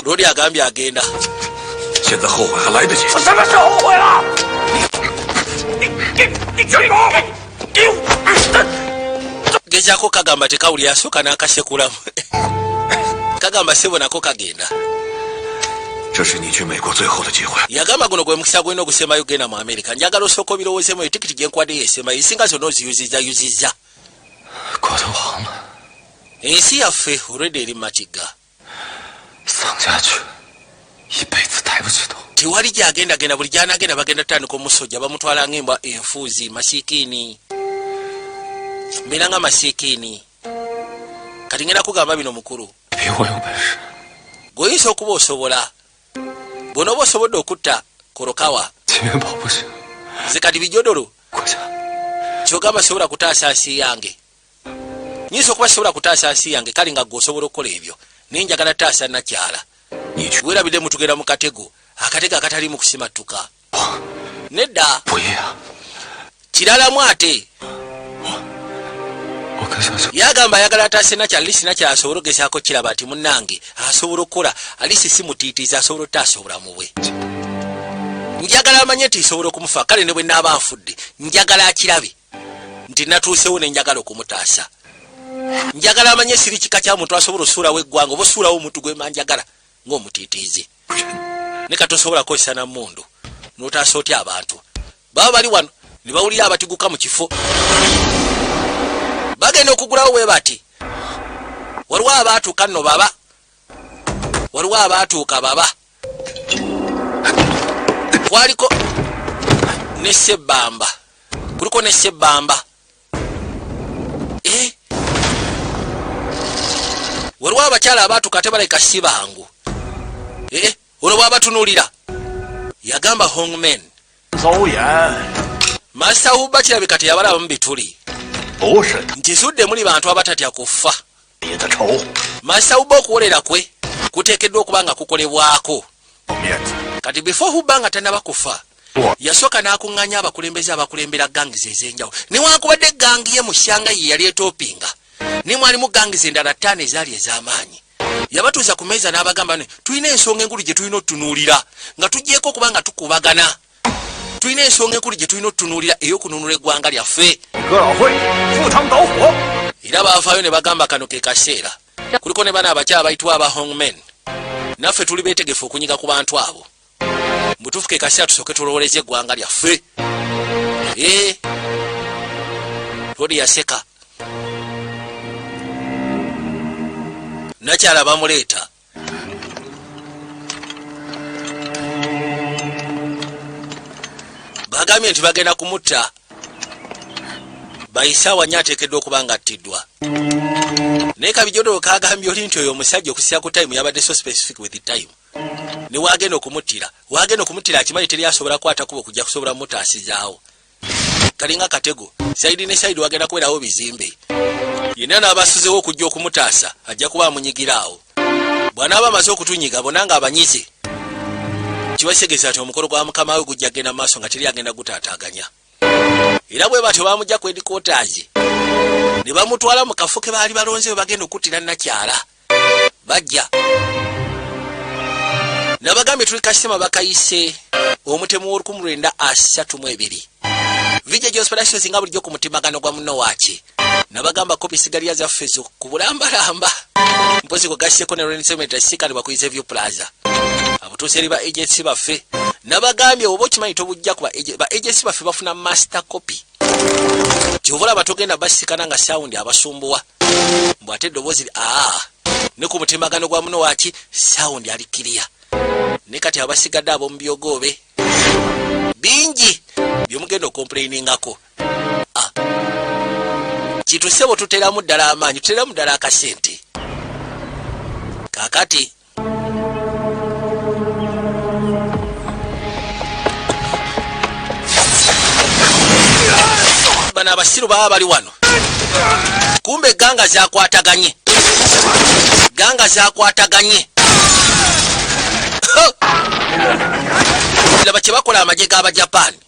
Lodi agambye agenda. Gezaako kagamba tekawulira, asooka n'akasekulamu. Kagamba sebo nako kagenda. Yagamba guno gwe mukisa gwena ogusemayo genda mu Amerika. Njagala osooka obirowoozemu. Etikiti gyenkwadde yesemayo, esinga zonna oziyuzizza yuzizza. Ensi yaffe olwedde eri mumatigga, tewali gyagendagenda. Buli gyanagenda bagenda tutandika omusojja, bamutwala ngaembwa enfuuzi. Masikiini mbeera nga masikiini. Kati ngenda kugamba bino mukulu, gweoyinza okuba osobola, bwonooba osobodde okutta Korokawa, nze kati bijodolo kyogamba sobola kutaasa nsi yange. Nyinza okuba sobola kutaasa nsi yange, kale nga gwe osobola okukola ebyo, naye njagala taasa nakyala. Werabidde mutugenda mu katego, akatego akatali mu kusimattuka. Nedda, kiralamu ate yagamba ayagala ataase nakyala, at least nakyala asobole ogezaako kiraba nti munnange asobola okukola, at least si mutiitiizi, asobola okutaasa obulamu bwe. Njagala amanye nti nsobola okumufa, kale ne bwe naaba nfudde njagala akirabe nti natuusewo ne njagala okumutaasa. Njagala amanye siri kika kya muntu asobola osuulawo eggwanga oba osuulawo omuntu gwema njagala ng'omutiitiizi. Ne katosobola kukozesa na mmundu n'otaasa otya abantu baba bali wano ne bawulira abatiguka mu kifo bagenda okugulawo bwe bati. Waliwo abaatuuka nno baba, waliwo abaatuuka baba, kwaliko ne Sebbamba, kuliko ne Sebbamba. Eh? Waliwo abakyala abaatuuka ate balabika si bangu. Eh, ono bw'abatunuulira yagamba Hongmen Master Huba kirabika teyabalabamu bituli nkizudde muli bantu abatatya kufa. Master Huba okuwolera kwe kuteekeddwa okuba nga kukolebwako. Kati before Huba nga tanaba kufa, yasooka n'akuŋŋaanya abakulembeze abakulembera gangs ez'enjawulo. Newankubadde gang ye mu Shanghai ye yali etopinga, naye mwalimu gangs endala ttaano ezaali ez'amaanyi. Yabatuuza ku meeza n'abagamba ne tulina ensonga enkulu gye tulina otutunuulira nga tugyeko okuba nga tukubagana. Tulina ensonga enkulu gye tulina otutunuulira ey'okununula eggwanga lyaffe. Era baavaayo ne bagamba kano ke kaseera. Kuliko ne bana abakyala bayitibwa aba Hongmen, naffe tuli beetegefu okunyiga ku bantu abo. Mutuufu ke kaseera tusooke tulowooleze eggwanga lyaffe. Ee, Lodi yaseka. Nakyala bamuleeta bagambye nti bagenda kumutta bayisaawa nnyo, ateekeddwa okuba nga attiddwa. Naye kabijodolo kagambye oli nti oyo omusajja okusira ku time yabadde so specific with the time ne wagenda okumuttira, wagenda okumuttira akimanyi teri asobola kukwata kuba okujja kusobola mutaasizaawo. Kalinga katego, side ne side wagenda kubeerawo bizimbe. Yenna n'abasuzewo okujja okumutaasa ajja kuba amunyigira awo. Bw'anaaba amaze okutunyiga bonna ng'abanyize, kibategeeza nti omukolo gwa mukama we gujja kgenda mu maaso nga teri agenda gutaataaganya. Era bwe batyo bamujja ku headquarters ne bamutwala mu kafo ke baali balonze we bagenda okuttira nakyala. Bajja nabagambye tuli kasitema bakayise omutemu w'1932 vijja Josperations nga bulijjo ku mutimagano gwa munno waaki. Nabagamba kopi sigalira zaffe zo ku bulambalamba, mpozi kugasseko ne rensemet sikanibwa ku View Plaza abutuuse eri ba agents baffe. Nabagambye oba okimanyi tobujja ku ba agents baffe bafuna master copy. Kyova olaba togenda basikana nga sound abasumbuwa mbw ate eddoboozi aa ne ku mutimagano gwa muno waaki sound ali clear. Ne kati abasigadde ab'omu byogoobe bingi byemugenda okomplainingako. Ah. Kituse bwe tuteramu ddala amaanyi, tuteramu ddala akasente. Kakati Bano abasiru baba bali wano, kumbe ganga zakwataganye, ganga zakwataganye. Laba kyebakola amagye g'Abajapaani.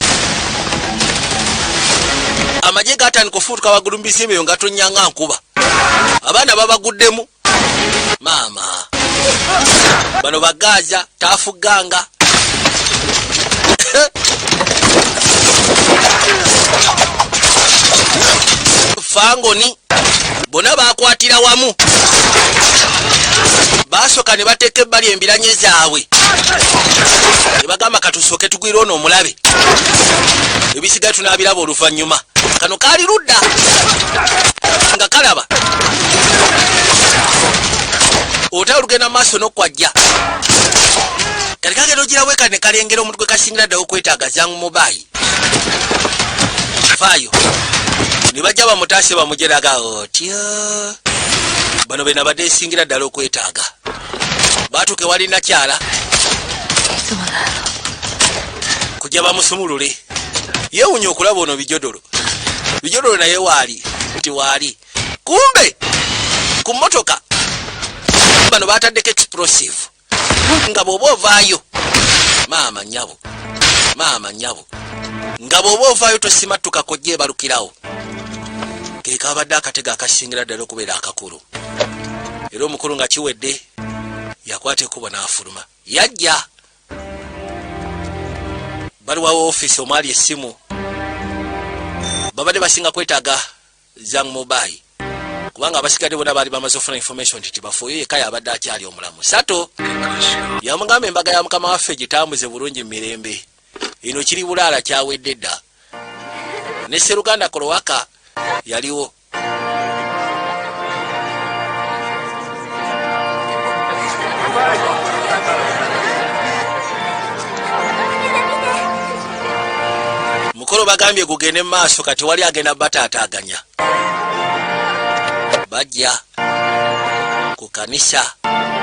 Amagye gatandika ofuutuka waggulu mu bizimbe eyo nga tonyanga nkuba. Abaana babaguddemu. Maama, bano bagaaza taafuganga. Fangoni bonna bakwatira wamu, basooka ne bateeka ebbali embiranye zaabwe ne bagamba, "Katusooke tugwire ono omulabe, ebisigaye tunaabiraba oluvannyuma." Kano kaali ludda nga kalaba otala olugenda mu maaso n'okwajja. Kati kagenda ogirawo eka ne kalengera omuntu gwe kasingira ddala okwetaaga, Zangu Mubayi. Faayo ne bajja bamutaase, bamugeraga otyo. Bano be nabadde nsingira ddala okwetaaga. Baatuuka ewali nakyala. 你怎么来了？ Kujja bamusumulule. Yeewunya okulaba ono bijodolo, bijodolo naye waali nti waali. Kumbe ku mmotoka bano bataddeko explosive, nga bw'oba ovaayo, maama nnyabo, maama nnyabo, nga bw'oba ovaayo tosimattuka kojja ebalukirawo. Ke kabadde akatego akasingira ddala okubeera akakulu. Era omukulu nga kiwedde yakwata ekkubo n'afuluma. Yajja baliwawo ofiisi omwali essimu. Babadde basinga kwetaaga Zang Mobai, kubanga abasigadde bonna baali bamaze okufuna information nti tibafuuyo, yekka yabadde akyali omulamu. Sato yamugamba, "Embaga ya mukama waffe gitambuze bulungi mu mirembe. Eno kiri bulaala, kyawedde dda." Ne seruganda Kolowaka yaliwo. Mukolo bagambye gugende mu maaso. Kati wali agenda bataataaganya. Bajja ku kanisa,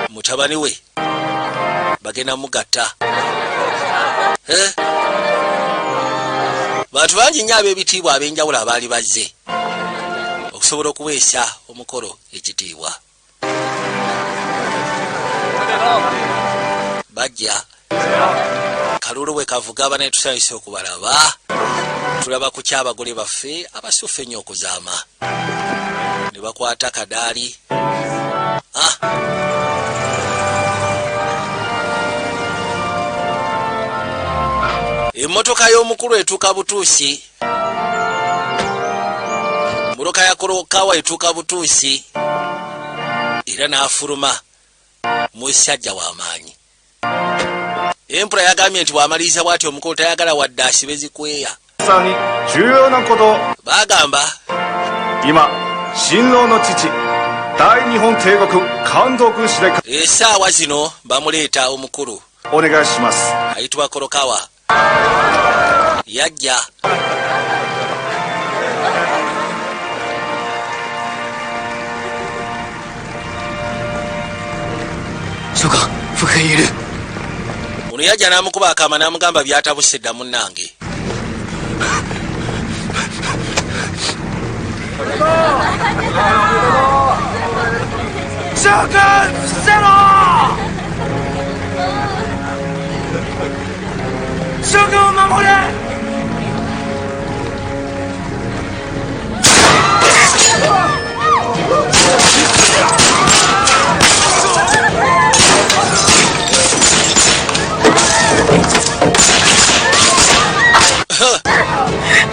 mutabani we bagenda mugatta. Eh? Bantu bangi nnyo ab'ebitiibwa ab'enjawulo abaali bazze okusobola okuweesa omukolo ekitiibwa. Bajja kalulu bwe kavuga. Banaye, tusanyuse okubalaba. Tulaba ku kyabagole baffe abasufu ennyo okuzaama ne bakwata kadaali. Ah! Emmotoka y'omukulu etuuka butuusi, mmotoka ya Kolokawa etuuka butuusi, era n'afuluma musajja w'amaanyi. Empula yagambye nti bw'amaliriza bw'ati omukulu tayagala wadde asibe zikweya. さんに重要なことを。 Bagamba, 今、新郎の父、大日本帝国関東軍司令官、 essaawa zino bamuleeta omukulu お願いします。 ayitibwa Kolokawa yajja. 小刚，腹黑一律。 Ono yajja n'amukuba akama n'amugamba, "Byatabuse dda, munnange." 将軍伏せろ。将軍を守れ。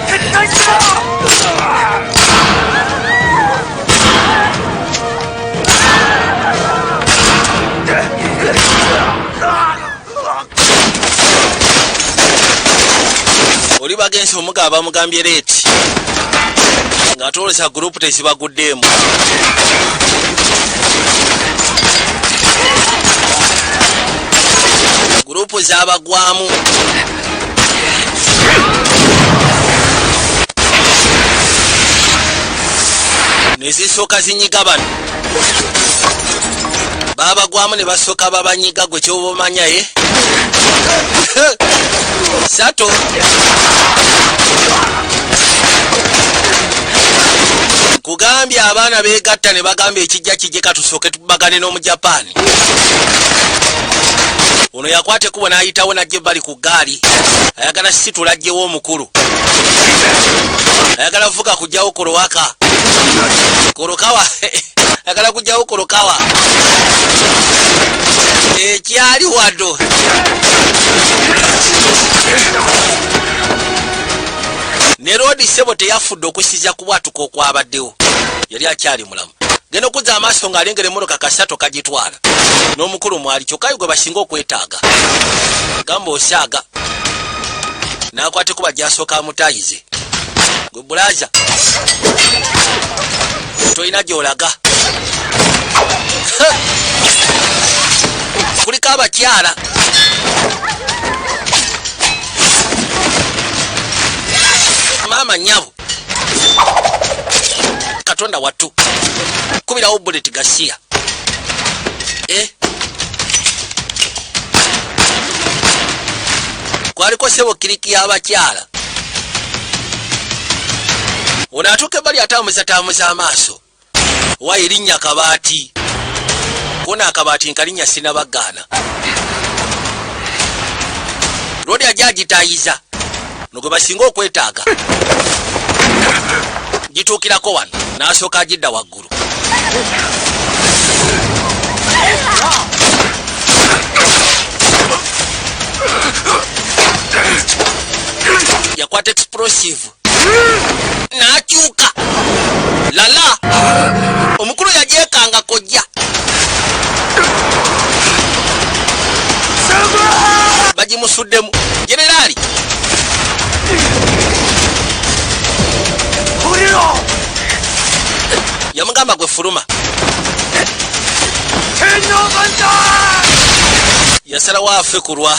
撤退しろ。 Oli bagensi omugaba bamugambye leeti ng'atwolesa gurupu tezibaguddeemu. Gurupu zabagwamu. Nezisooka zinyiga bano, babagwamu ne basooka babanyiga. Gwe kyoba omanya ye Sato. Nkugambye abaana beegatta ne bagamba ekijja kijje, katusooke tubagane n'Omujapaani ono. Yakwata ekkubo n'ayitawo n'ajja ebbali ku ggaali. Ayagala situla ajjewo omukulu, ayagala vuga kugjawo Kolowaka Kolokawa, ayagala kugjawo Kolokawa ekyali wado. Ne Roodi sebo teyafudde okusiza ku bwatuka okwabaddewo, yali akyali mulamu. Genda okuzza amaaso ng'alengera emmotoka kasato kagitwala n'omukulu mwali, kyokka gwe basinga okwetaaga. Gamba osaaga n'akwata kuba gyasooka amutayize. Gwe bulaza tolina gy'olaga, kuliko abakyala. Maama nyabo, Katonda wattu, kubirawo bullet gasiya. Eh? Kwaliko sebo clique y'abakyala. Ono atuuka ebbali, atambuza tambuza amaaso, wa erinnya kabaati kona akabaati nkalinnya sinabagaana. Lwoli ajja agitayiza no gwe basinga okwetaaga gituukirako wano, n'asooka agidda waggulu. Yakwata explosive n'akyuka lala. Omukulu yagyekanga kojja bagimusuddemu generaali. Yamugamba, "Gwe fuluma." Yasalawo afe kulwa.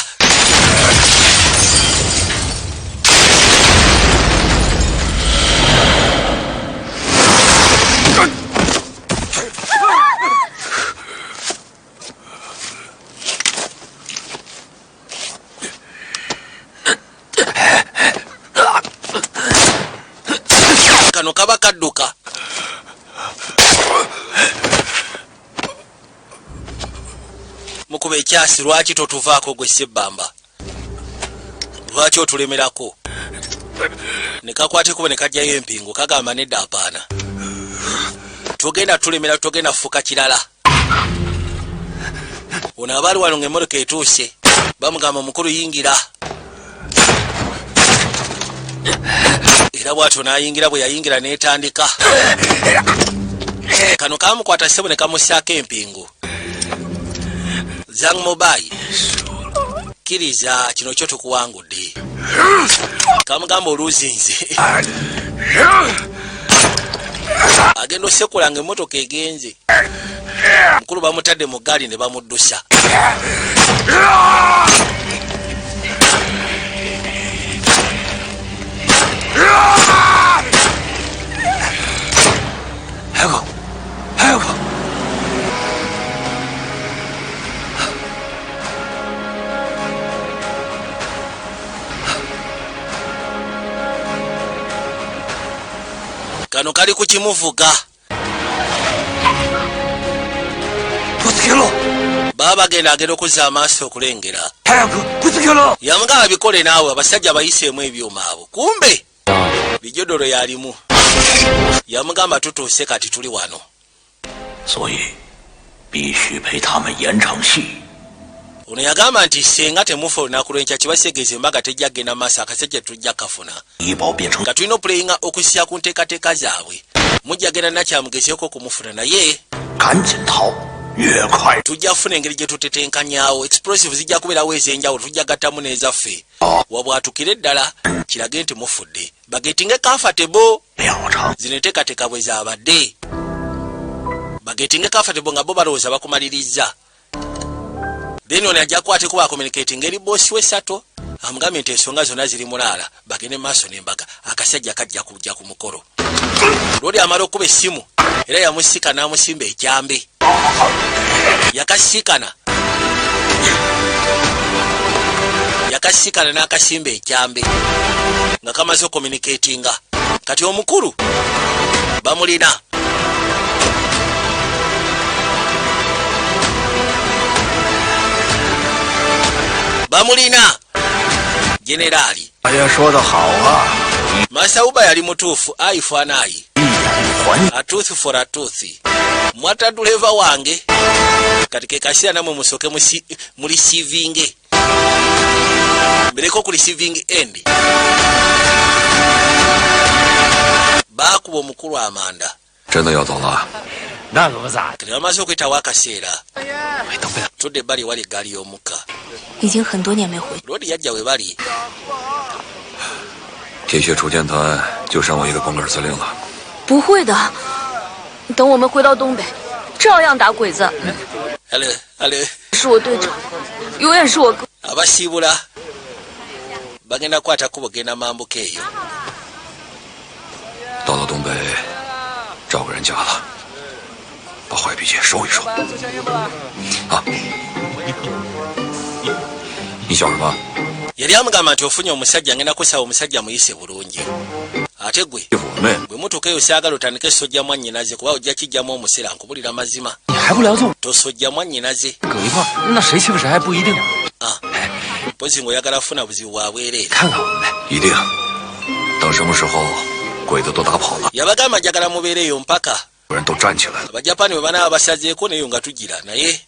Kano kaba kadduka. Mukuba ekyasi. Lwaki totuvaako gwe sebbamba? Lwaki otulemerako? Ne kakwata ekubo ne kajjayo empingu. Kagamba, "Nedda, apaana, togenda tulemera, togenda fuuka kirala." Ono abaali wano ng'emmotoka etuuse, bamugamba, "Omukulu, yingira." Era bw'atyo n'ayingira. Bwe yayingira n'etandika. Kano kamukwata ssebo ne kamussaako empingu. Zang Mobai, kkiriza kino kyo tukuwangudde. Kamugamba, "Oluuzinze." Agenda osekula nga emmotoka egenze. Mukulu bamutadde mu gaali ne bamuddusa. 还有个，还有个， Kano kali ku kimuvuga. 不死了！ Baba bagenda, agenda okuzza amaaso okulengera. 太阳哥，不死了！ Yamugamba, "Bikole naawe." Abasajja bayiseemu ebyuma abo, kumbe bijodolo yalimu. Yamugamba, "Tutuuse, kati tuli wano." 所以必须陪他们演场戏。 Ono yagamba nti senga temufa olunaku lwenkya, kibasegeeza embaga tejja kgenda maaso, akasajja tujja kafuna. 医保变成 Nga tulina opuleyinga okusya ku nteekateeka zaabwe, mujja genda nakyamugezeeko okumufuna, naye 赶紧逃，越快 tujja kufuna engeri gye tutetenkanyawo. Explosive zijja kubeerawo ez'enjawulo, tujja gattamu n'ezaffe. Wabwatukire ddala kirage nti mufudde, bagetinge comfortable. 了成。 Zino enteekateeka bwe zaabadde, bagetinge comfortable nga bo balowooza bakumaliriza. Then ono ajja kukwata kuba communicating eri bosi we Sato, amugambye nti ensonga zonna ziri mulaala, bagende maaso n'embaga. Akasajja kajja kujja ku mukolo. Lwoli amala okuba essimu, era yamusika n'amusimba ekyambe. Yakasikana, yakasikana n'akasimba ekyambe nga kamaze ocommunicatinga. Kati omukulu Bamulina. Bamulina. Generali. 大爷说的好啊， Masauba yali mutuufu, eye for an eye. A tooth for a tooth. Mwatta duleva wange. Kati ke kaseera namwe musooke mu receiving. Mbereko ku receiving end. Baakuba omukulu amanda. 真的要走了？ 那可不咋。 Kati bamaze okuyitawo akaseera. Tudde ebbali ewali eggaali y'omukka. 已经很多年没回。 Lodi yajja we bali. 铁血锄奸团就剩我一个光杆司令了。 不会的，等我们回到东北，照样打鬼子。 Hello, hello. 是我队长，永远是我哥。 Abasiibula bagenda kukwata kkubo genda mambuka eyo. 到了东北，找个人嫁了，把坏脾气收一收。啊！你笑什么？ Yali amugamba nti ofunye omusajja, ngenda kusaba omusajja muyise bulungi. Ate gwe 欺负我妹， bwe mutuuka eyo saagala otandike sojja mwannyinaze, kuba ojja kijjamu omusera, nkubulira mazima. 你还不聊就 Tosojja mwannyinaze. 搁一块儿，那谁欺负谁还不一定。 Ah, mpozi ng'oyagala kufuna buzibu bwa bwereere. 看看我们， 一定。等什么时候鬼子都打跑了， Yabagamba njagala mubeere eyo mpaka 有人都站起来了， Abajapani bwe banaaba basazeeko neyo nga tugira naye.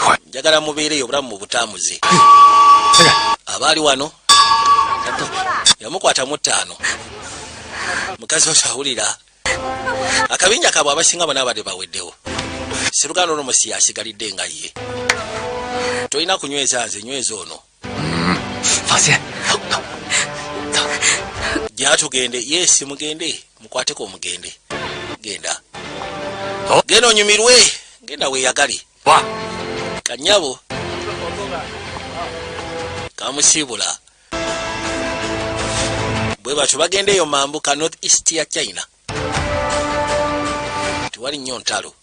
快！ Njagala mubeere eyo obulamu mu butambuze. Abaali wano yamukwata mu ttaano, mukazi oyo awulira akabinja kaabwe abasinga bonna abadde baweddewo, seruganda ono musi asigalidde nga ye. Tolina kunyweza nze, nyweza ono. 放心，走走。 Gyatugende, yes, mugende mukwateko, omugende, genda genda onyumirwe, genda weeyagale. 爸， Kanyabo kamusiibula bwe batyo bagenda eyo mambuka North East ya China, tewali nnyo ntalo.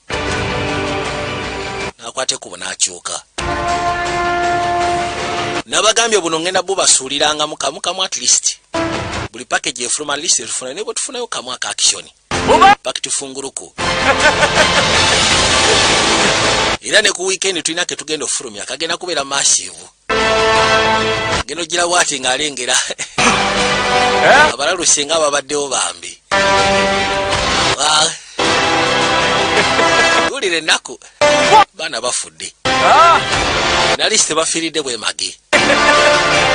N'akwata ekkubo n'akyuka. Nabagambye buno ngenda bubasuulirangamu kamu kamu, at least buli package efuluma, at least tufuna naye bwe tufunayo kamu aka action packed funguluku. Era ne ku weekend tulina ke tugenda ofulumya, kagenda kubeera massive. Genda ogira bwati ng'alengera abalalu singa babaddewo bambi. Ah. Wulira ennaku, baana bafudde nalisi tebafiiridde bwemage.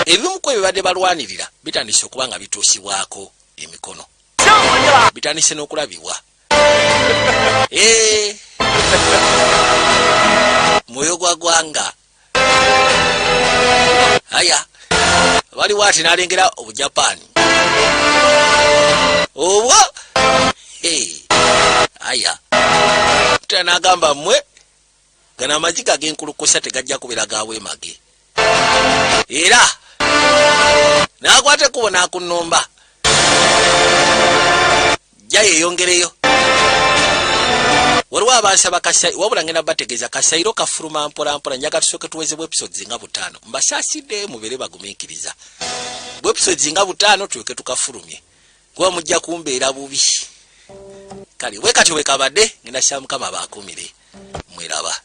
Ebimu ku ebibadde balwanirira bitandise okuba nga bituusibwako emikono, bitandise n'okulabibwa. Eh. Mwoyo gwa ggwanga aya waliwo ati n'alengera Obujapaani obwo. Hey. Aya tera n'agamba mmwe gano amaziga ag'enkulukusa tegajja kubeera ga bwemage. Era n'akwata ekkubo n'akunnomba jja yeeyongereyo. Waliwo abansaba kasai, wabula ngenda bategeeza kasayiro kafuluma mpola mpola. Njaga tusooke tuwezebwa episodes nga 5. Mbasaasidde mubeere bagumiikiriza bwe episodes nga 5 tulyoke tukafulumye, kuba mujja kumbeera bubi. Kale bwe katyo bwe kabadde, ngenda sya Mukama baakumire mweraba.